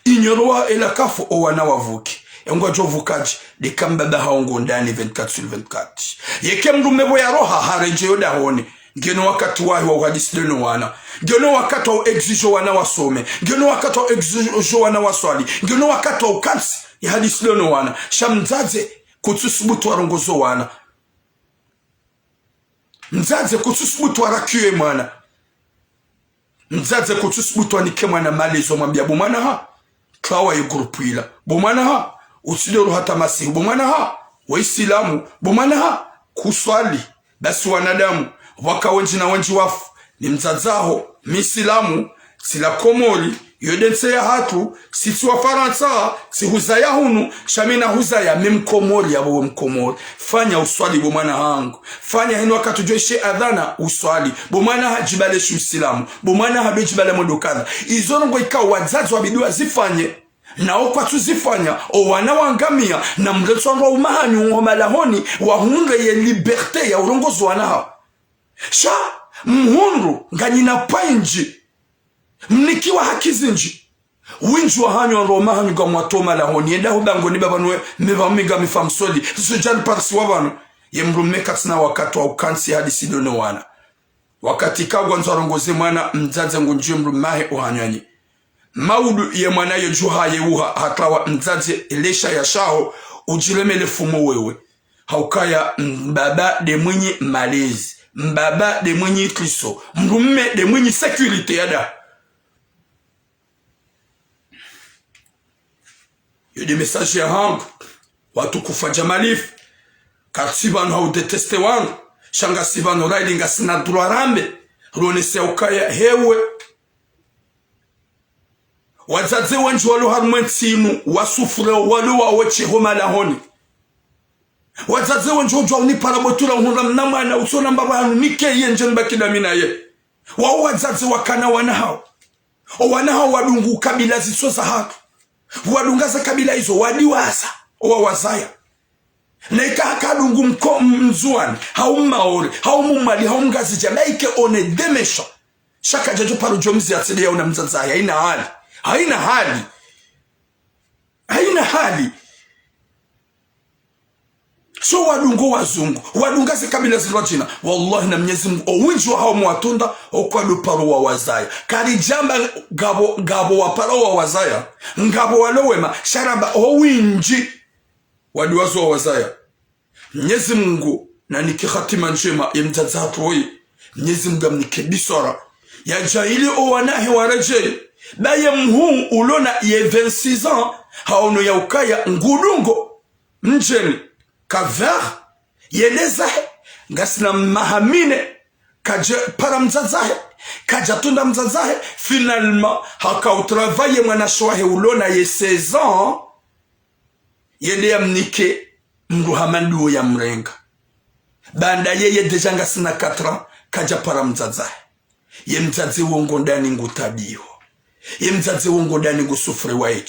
Inyoro wa ela kafu owana wavuke. Engwadjo vukadje, ndeka mbaba hawo ngo ndani vingt-quatre sur vingt-quatre. Yeka mdrume pvo yaroha harendje yo dahoni. Ngeno wakati wahe wa uhadisi ndeno wana. Ngeno wakati wa exiger wana wasome. Ngeno wakati wa exiger wana waswali. Ngeno wakati wa ukantsi yahadisi ndeno wana. Sha mdzadze kutsusubutu warongozo wana. Mdzadze kutsusubutu warakiye mwana. Mdzadze kutsusubutu wanike mwana malezi wamwambia bo mwana ha, twawa ye groupe ila. Bo mwana ha, utsidoro hata masihu. Bo mwana ha, we Isilamu. Bo mwana ha, kuswali. Basi wanadamu, waka wendji na wendji wafu. Ni mdzadze haho, Misilamu, tsi la Komori, yo nde ntsi yahatru, si tsi Wafarantsa, tsi huzaya hunu, sha mi nahuzaya, mi Mkomori, yapvo we Mkomori. Fanya uswali bo mwana hangu. Fanya hinu wakati udjo ishe adhana uswali. Bo mwana ha djibale shi Usilamu. Bo mwana ha ndo djibale mwendo kadha. Izo ndrongoo ikao wadzadze wabidi wazifanye. Nao kwatsuzifanya, owana wangamia, na mretswa ndrwa umahanyu ngo malahoni, wahundre ye liberté ya urongozo wana hawo. Sha, mhundru, nganyina pwa indji. Mnikiwa haki zindji. Windji wahanyu wandru waume hanyu ngamwatoma lahoni. Yenda hubangoni baba nuwe, meva minga mifa msoli. Zujali parsi wa pvanu. Ye mdrume katsina wakati wa ukantsi hadisi ndeno wana. Wakati ka ngwandzo arongoze mwana, mdzadze ngundjiye mdrume hahe uhanywani. Maudu ye mwana ye djuha ye uha hatawa mdzadze lesha ya shaho, udjiremele fumo wewe. Haukaya mbaba nde mwinyi malezi, mbaba nde mwinyi itriso, mdrume nde mwinyi sécurité yada. Yo nde message yahangu, watukufu wa Jamalifu. Katsi pvanu hau détester wangu, sha ngasi pvanu rayili ngasina droit rambe, ronese ukaya hewe. Wadzadze wendji walo harumwa entsi inu, wasouffre, walo waweshe ho malahoni. Wadzadze wendji wodjuwa unipara bwetura uhundra mna mwana, utsona mbaba hanu nike ye ndje nibaki dami naye. Wao wadzadze wakana wana hawo. O wana hawo wadungu kabila zitso zahatru. Wadunga ze kabila izo, wadiwaza, owawazaya. Na ika haka adungu mko-, m-, Mndzuwani, hau Mmaore, hau Mmwali, hau Mngazidja, na ike on est des méchants. Sha kadjadjo paro djo mzi ya tsede ya una mdzadze, haina hali. Haina hali. Haina hali. So wadungo wazungu, wadunga ze kabila zilwa djina. Wallahi na Mnyezi Mungu, o windji wa hao mwatunda, o kwado paro wawazaya. Karidjamba ngapvo, ngapvo wapara wawazaya, ngapvo walo wema, sha ramba o windji wadiwaza wawazaya. Mnyezi Mungu nanike hatima ndjema ye mdzadze hatru woyi. Mnyezi Mungu amnike biswara. Yadja ili o wanahe waredjeyi. Ba ye mhuu ulona ye vingt-six ans, haono ya ukaya ngudungo mdjeni Cap-Vert, yende zahe, ngasina maha mine, kadja para mdzadze hahe, kadja tunda mdzadze hahe, finalement, haka utravaye mwanashe wahe ulona ye seize ans, yende yamnike mdru hama nduwo yamrenga. Baanda yeye déjà ngasina quatre ans, kadja para mdzadze hahe. Ye mdzadze wo ngo ndani ngutabiho. Ye mdzadze wo ngo ndani ngusouffre waye.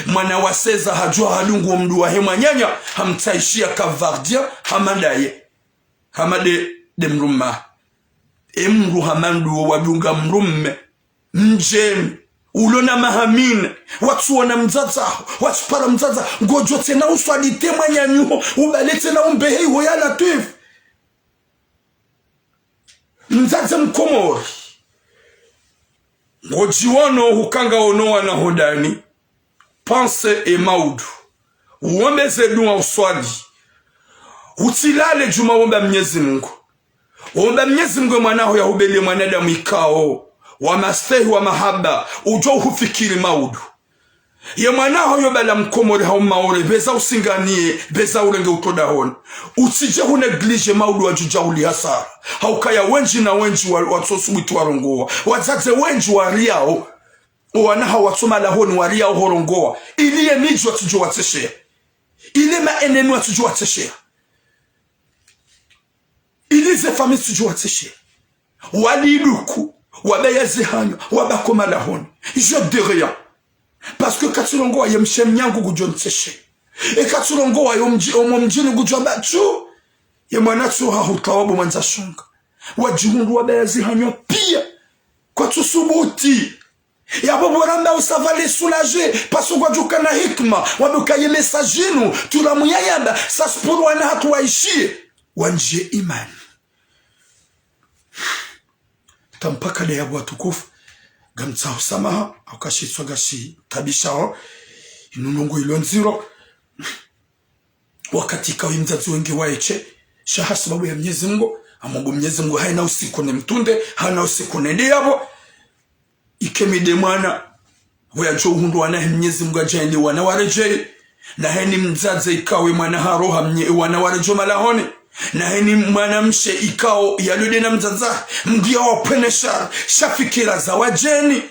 Mwana wa seize ans hadjuha hadungu wo mdru wahe mwananya, hamtsayishiya Cap-Verdien, hama ndaye. Hama nde, nde mdrume. E mdru hama nduwo wadunga mdrume mdjeni, ulona maha mine, watsuona mdzadze haho, watsupara mdzadze haho, ngodjo tsena uswali te mwananyaho, ubale tsena umbehe iho ya Latwifu. Mdzadze Mkomori, ngodjiwono hukanga ono wana ho ndani, pense e maudu. Uombe ze duwa uswali. Utsilale djuma womba Mnyezi Mungu. Womba Mnyezi Mungu ye mwana haho yahubele mwanadamu ikao wa mastehi wa mahaba, udjo uhufikiri maudu. Ye mwana haho yo bala Mkomori hau Mmaore, pveza usinganiye, pveza urenge utoda honi. Utsidje hunégligé maudu wadjudja uli hasara. Haukaya wendji na wendji wa, watsosubutu warongowa. Wadzadze wendji wariyao. O wana hawo watso malahoni wariyao horongowa. Ili ye midji watsidjo watsesheya. Ili ma ennemis watsidjo watsesheya. Ili ze famille zitsidjo watsesheya. Wali iduku, wabaya zihanyo, wabako malahoni. Je dis rien. Parce que katsirongowa ye mshe mnyangu ngudjo ntsesheya. E katsirongowa yo mdji, omo mdjini ngudjo amba tsu. Ye mwana tsu hahuta wabo mwandza shonga. Wadjihundru wabaya zihanyo piya. Kwatsusubuti. Yabo bo ramba usavale soulagé, parce que kwadjuka na hikima, waduka ye message inu, turamu yayamba, ça c'est pour wana hatru waishiye, wandjiye imani. Tampaka nde yabo watukufu, ngamtsaho samaha, hauka shitswa ngashitabishao, inu ndrongoo ilo ndziro. Wakati ikao ye mdzadze wenge waeshe, sha ha sababu ya Mnyezi Mungu, amwambo Mnyezi Mungu haina usiku ne mtunde, haina usiku nende yabo. Ike mi nde mwana, we yadjo uhundru wanahe Mnyezi Mungu yadjaanlie wana waredjeyi. Naheni mdzadze ikao ye mwana haroha mnye, wana waredjeyi malahoni. Naheni mwanamshe ikao yalio nde na mdzadze, mngu yawapvwene shari, sha fikira za wadjeni.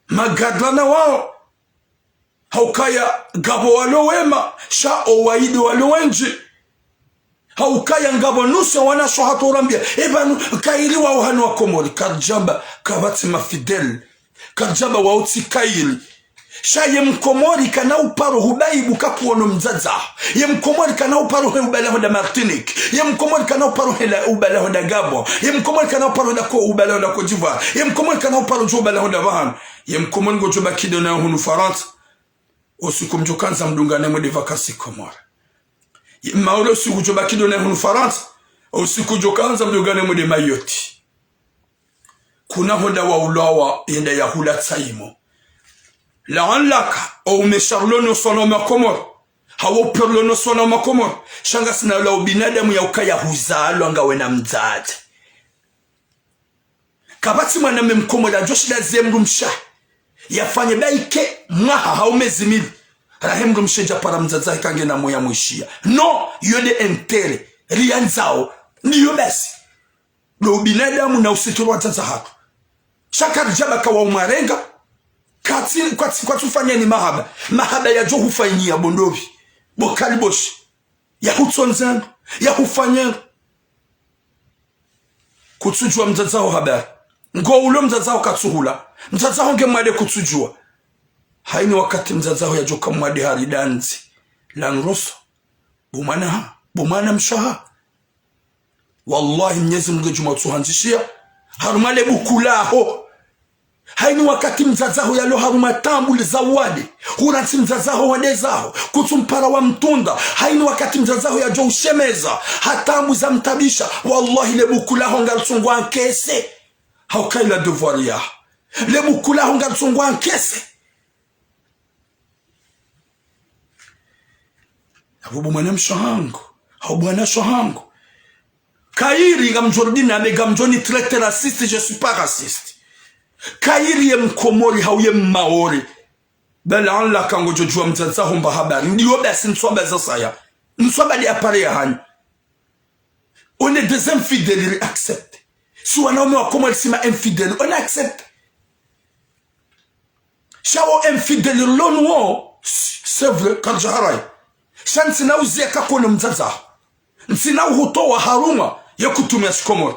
Magadra na wao. Haukaya ngapvo walo wema, sha owaidi walo wendji. Haukaya ngapvo nusu ya wanashe hatru urambia, e pvanu kayiri wao hanu wa Komori, karidjamba kapvatsi ma fidèle. Karidjamba wao tsi kayiri. Sha ye Mkomori kana uparo hubaibu kakuono mdzadze haho. Ye Mkomori kana uparo he ubala honda Martinique. Ye Mkomori kana uparo hela ubala honda Gabon. Ye Mkomori kana uparo hela ko ubala honda Côte d'Ivoire. Ye Mkomori kana uparo djo ubala honda pvahanu. Ye Mkomori ngodjo baki ndo na hunu Farantsa. Usiku mdjo kandza mdungane mwende vacances Komori. Ye Maore usiku djo baki ndo na hunu Farantsa. Usiku djo kandza mdungane mwende Mayotte. Kuna honda wa ulawa yenda ya hula tsaimo. Laanlaka, o ume Charlot no sono ma Komori. Hawo pvolo no swana wa Makomori. Sha ngasina ula ubinadamu ya ukaya huzalwa ngawe na mdzadze. Kapvatsi mwana mme Mkomori yadjo shinda yazie mdrumshe. Yafanye baike mwaha hau mezi mili. Rahe mdrumshe djapara mdzadze yake ngena moyo mwishiya. Non, iyo nde intérêt. Riyandzao. Ndiyo basi. Ndo ubinadamu na usitiri wa wadzadze hatru. Sha karidjaba kawa umwarenga. Katsi, kwatsi, kwatsi ufanya ni mahaba. Mahaba yadjo hufanyiya bo ndopvi. Bo kali boshi. Yahutsondzendo. Yahufanyendo. Kutsudjuwa mdzadze haho habari. Ngo ulo mdzadze haho katsuhula. Mdzadze haho nge mwade kutsudjuwa. Haini wakati mdzadze haho yadjoka mwade hari dandzi. Lanroso. Bo mwana ha. Bo mwana mshe waha. Wallahi, Mnyezi Mungu ngudjo mtsuhandzishiya. Harumwa le buku laho. Haini wakati mdzadze haho yalo harumwa taabu za wade. Hurantsi mdzadze haho wade zaho. Kutsumpara wa mtunda. Haini wakati mdzadze haho yadjo ushemeza. Ha taabu za mtabisha. Wallahi, le buku laho ngalitsungwa nkese. Hauka ila devoir yaho. Le buku laho ngalitsungwa nkese. Apvo bo mwana mshe wahangu, hau bo mwana mshe wahangu. Kayiri ngamdjo rudi nami, ngamdjo ni traiter raciste, je suis pas raciste. Kayiri ye Mkomori, hau ye Mmaore. Bela anla kangodjo djuwa mdzadze haho mba habari. Ndiyo basi ntswaba za saya. Ntswaba ndi appareil yahanyu. On est des infidèles, ri accepte. Si wanaume wa Komori si ma infidèles, on accepte. Sha wo infidèle lonu wo, c'est vrai, karidja harayi. Sha ntsina uziya kakono mdzadze haho. Ntsina uhutowa harumwa ye kutume ya shikomori.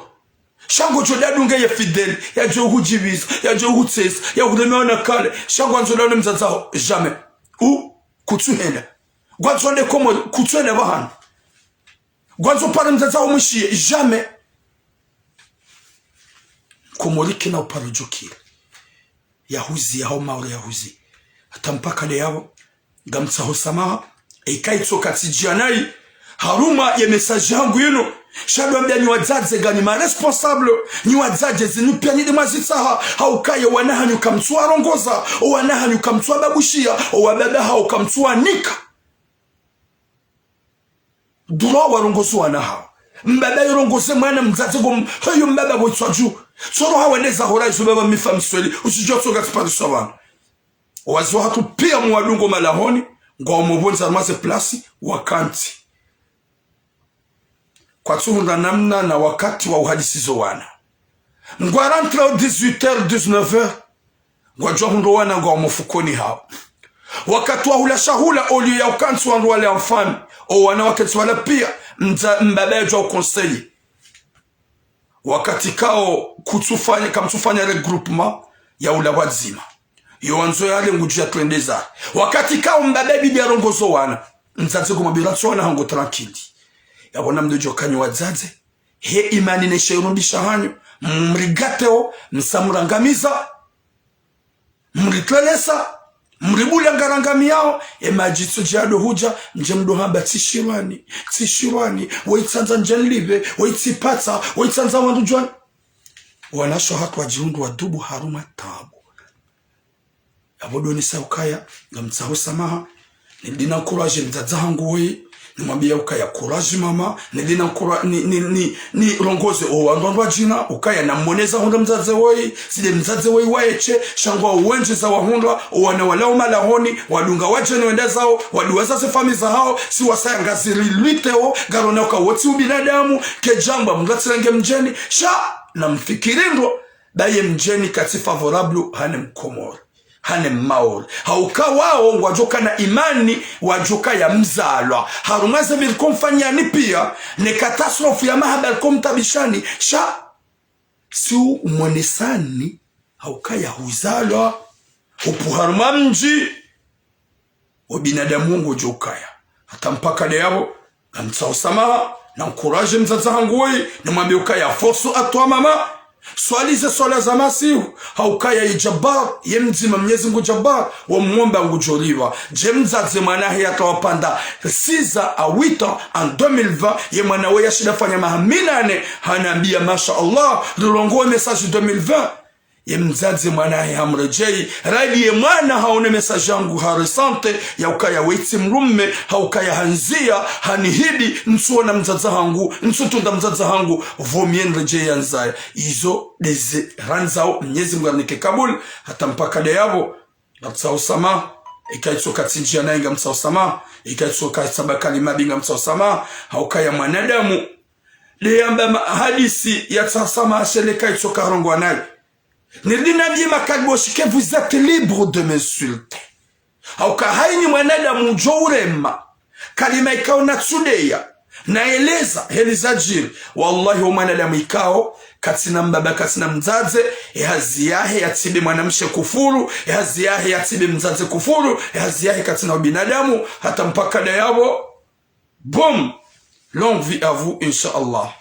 Sha ngodjo dadunge ye fidèle, yadjo uhudjiviza, yadjo uhutseza, yahuremewa na kale. Sha ngwandzo daone mdzadze haho, jamais. U, kutsuhenda. Ngwandzo nde Komori, kutsuhenda pvahanu. Ngwandzo upare mdzadze haho mwishiye, jamais. Komori kena uparo djukira. Yahuzi, yaho Maore yahuzi. Hata mpaka leo yapvo, ngamtsaho samaha. Eka itsoka tsidjiya nayi. Harumwa ye message yahangu yinu. Sha ndo wambia nyi wadzadze nganyi ma responsable. Nyi wadzadze zinu piya nyi ndi mwazitsaha. Hauka ye wana hanyu kamtsuwarongoza. O wana hanyu kamtsuwababushiya. O wababa hawo kamtsuwanika. Droit warongoze wana hawo. Mbaba yorongoze mwana mdzadze ngo m-, heyo mbaba pvo itswa dju. Tsoro hawendeza hora izo baba mifa msweli. Usidjo tsoka tsipariswa wana. Wazee wahatru piya mwadungo malahoni, ngwao mopvondze harumwa ze place, wakantsi. Kwatsuhundra namna na wakati wa uhadisi zo wana. Ngwa rentré o dix-huit heures, dix-neuf heures. Ngwadjo hundro wana ngwao mofukoni hawo. Wakati wa hula shahula, oliyo ya ukantsi wandru wale en famille. O wana waketsi wala piya, mdza-, mbaba yadjo uconseiller. Wakati kao kutsufanya, kamtsufanya regroupement ya ula pvwadzima. Yo wandzo yale ngudjo ya twendeza. Wakati kao mbaba bidi yarongozo wana. Mdzadze kumwambia ntso wana hangu tranquille. Yapvo namdodjo kanyi wadzadze. He imani ne sheyirumbi shahanyu. Mrigateo, msamrangamiza. Mritlelesa, mribula ngarangamiyao, e madjitso djado hudja, mdje mdo hamba tsishirwani, tsishirwani, woyitsandza ndje nlipve, woyitsipatsa, woyitsandza wandru djwani. Wanashe wahatru wadjihundru wadubu harumwa taabu. Yapvo ndo nisa ukaya, ngamtsaho samaha, nilina encourage mdzadze hangu woyi, nimwambia ukaya courage mama, nilina encoura-, ni, ni, ni, nirongoze o wandru wandru wadjina, ukaya namoneza hundra mdzadze woyi, zile mdzadze woyi waeshe, sha ngwao wendji za wahundra, o wana walao malahoni, wadunga wadjeni wenda zao, waduwaza ze famille zahao, si wasaya ngazi rilwiteo, ngarona uka wotsi ubinadamu, kedjamba mndru atsirenge mdjeni, sha, namfikiri ndro, ba ye mdjeni katsi favorable, hane Mkomori. Hane Mmaore. Hauka wao ngwadjoka na imani, wadjoka ya mzalwa. Harumwa ze mbi rikomfanyani piya, ne catastrophe ya mahaba rikomtabishani, sha, si u-, umonesani, hauka ya huzalwa, upvo harumwa mdji, o binadamu ngodjo ukaya. Hata mpaka leo yapvo, ngamtsaho samaha, na encourage mdzadze hangu woyi, nimwambie ukaya force à toi mama, swali ze swala za masihu, haukaya ye Jabbar, ye mdzima Mnyezi Mungu Jabbar, wamwomba ngudjo lipva. Dje mdzadze mwana hahe yatawapanda six ans à huit ans en deux mille vingt, ye mwana we yashinda fanya maha minane, hanambia, masha Allah, rirongowe message deux mille vingt. Ye mdzadze mwana hahe hamredjeyi, radi ye mwana haone message yangu ha ressentir, ya ukaya wetsi mdrume, ha ukaya handziya, hanihidi, ntsuona mdzadze hangu, ntsutunda mdzadze hangu, vaut mieux nredjeyi yandzaya. Izo ndeze randzao, Mnyezi Mngu arinike kabul, hata mpaka ndeyapvo, ngamtsaho swamaha, eka itsoka tsindjiya nayi ngamtsaho swamaha, eka itsoka tsamba kalima mbi ngamtsaho swamaha, ha ukaya mwanadamu, ndeyamba ma-, hadisi yatsaha swamaha shele eka itsoka harongowa nayi. Niridi nambiye Makaliboshi que vous êtes libre de m'insulter. Ha uka hayini mwanadamu udjo urema kalima ikao natsudeya, naeleza heli zadjiri. Wallahi, wo mwanadamu ikao katsina mbaba, katsina mdzadze, ye hazi yahe yatsibe mwanamshe kufuru, ye hazi yahe yatsibe mdzadze kufuru, ye hazi yahe katsina ubinadamu, hata mpaka ndeyapvo. Boum! Longue vie à vous, Inch'Allah.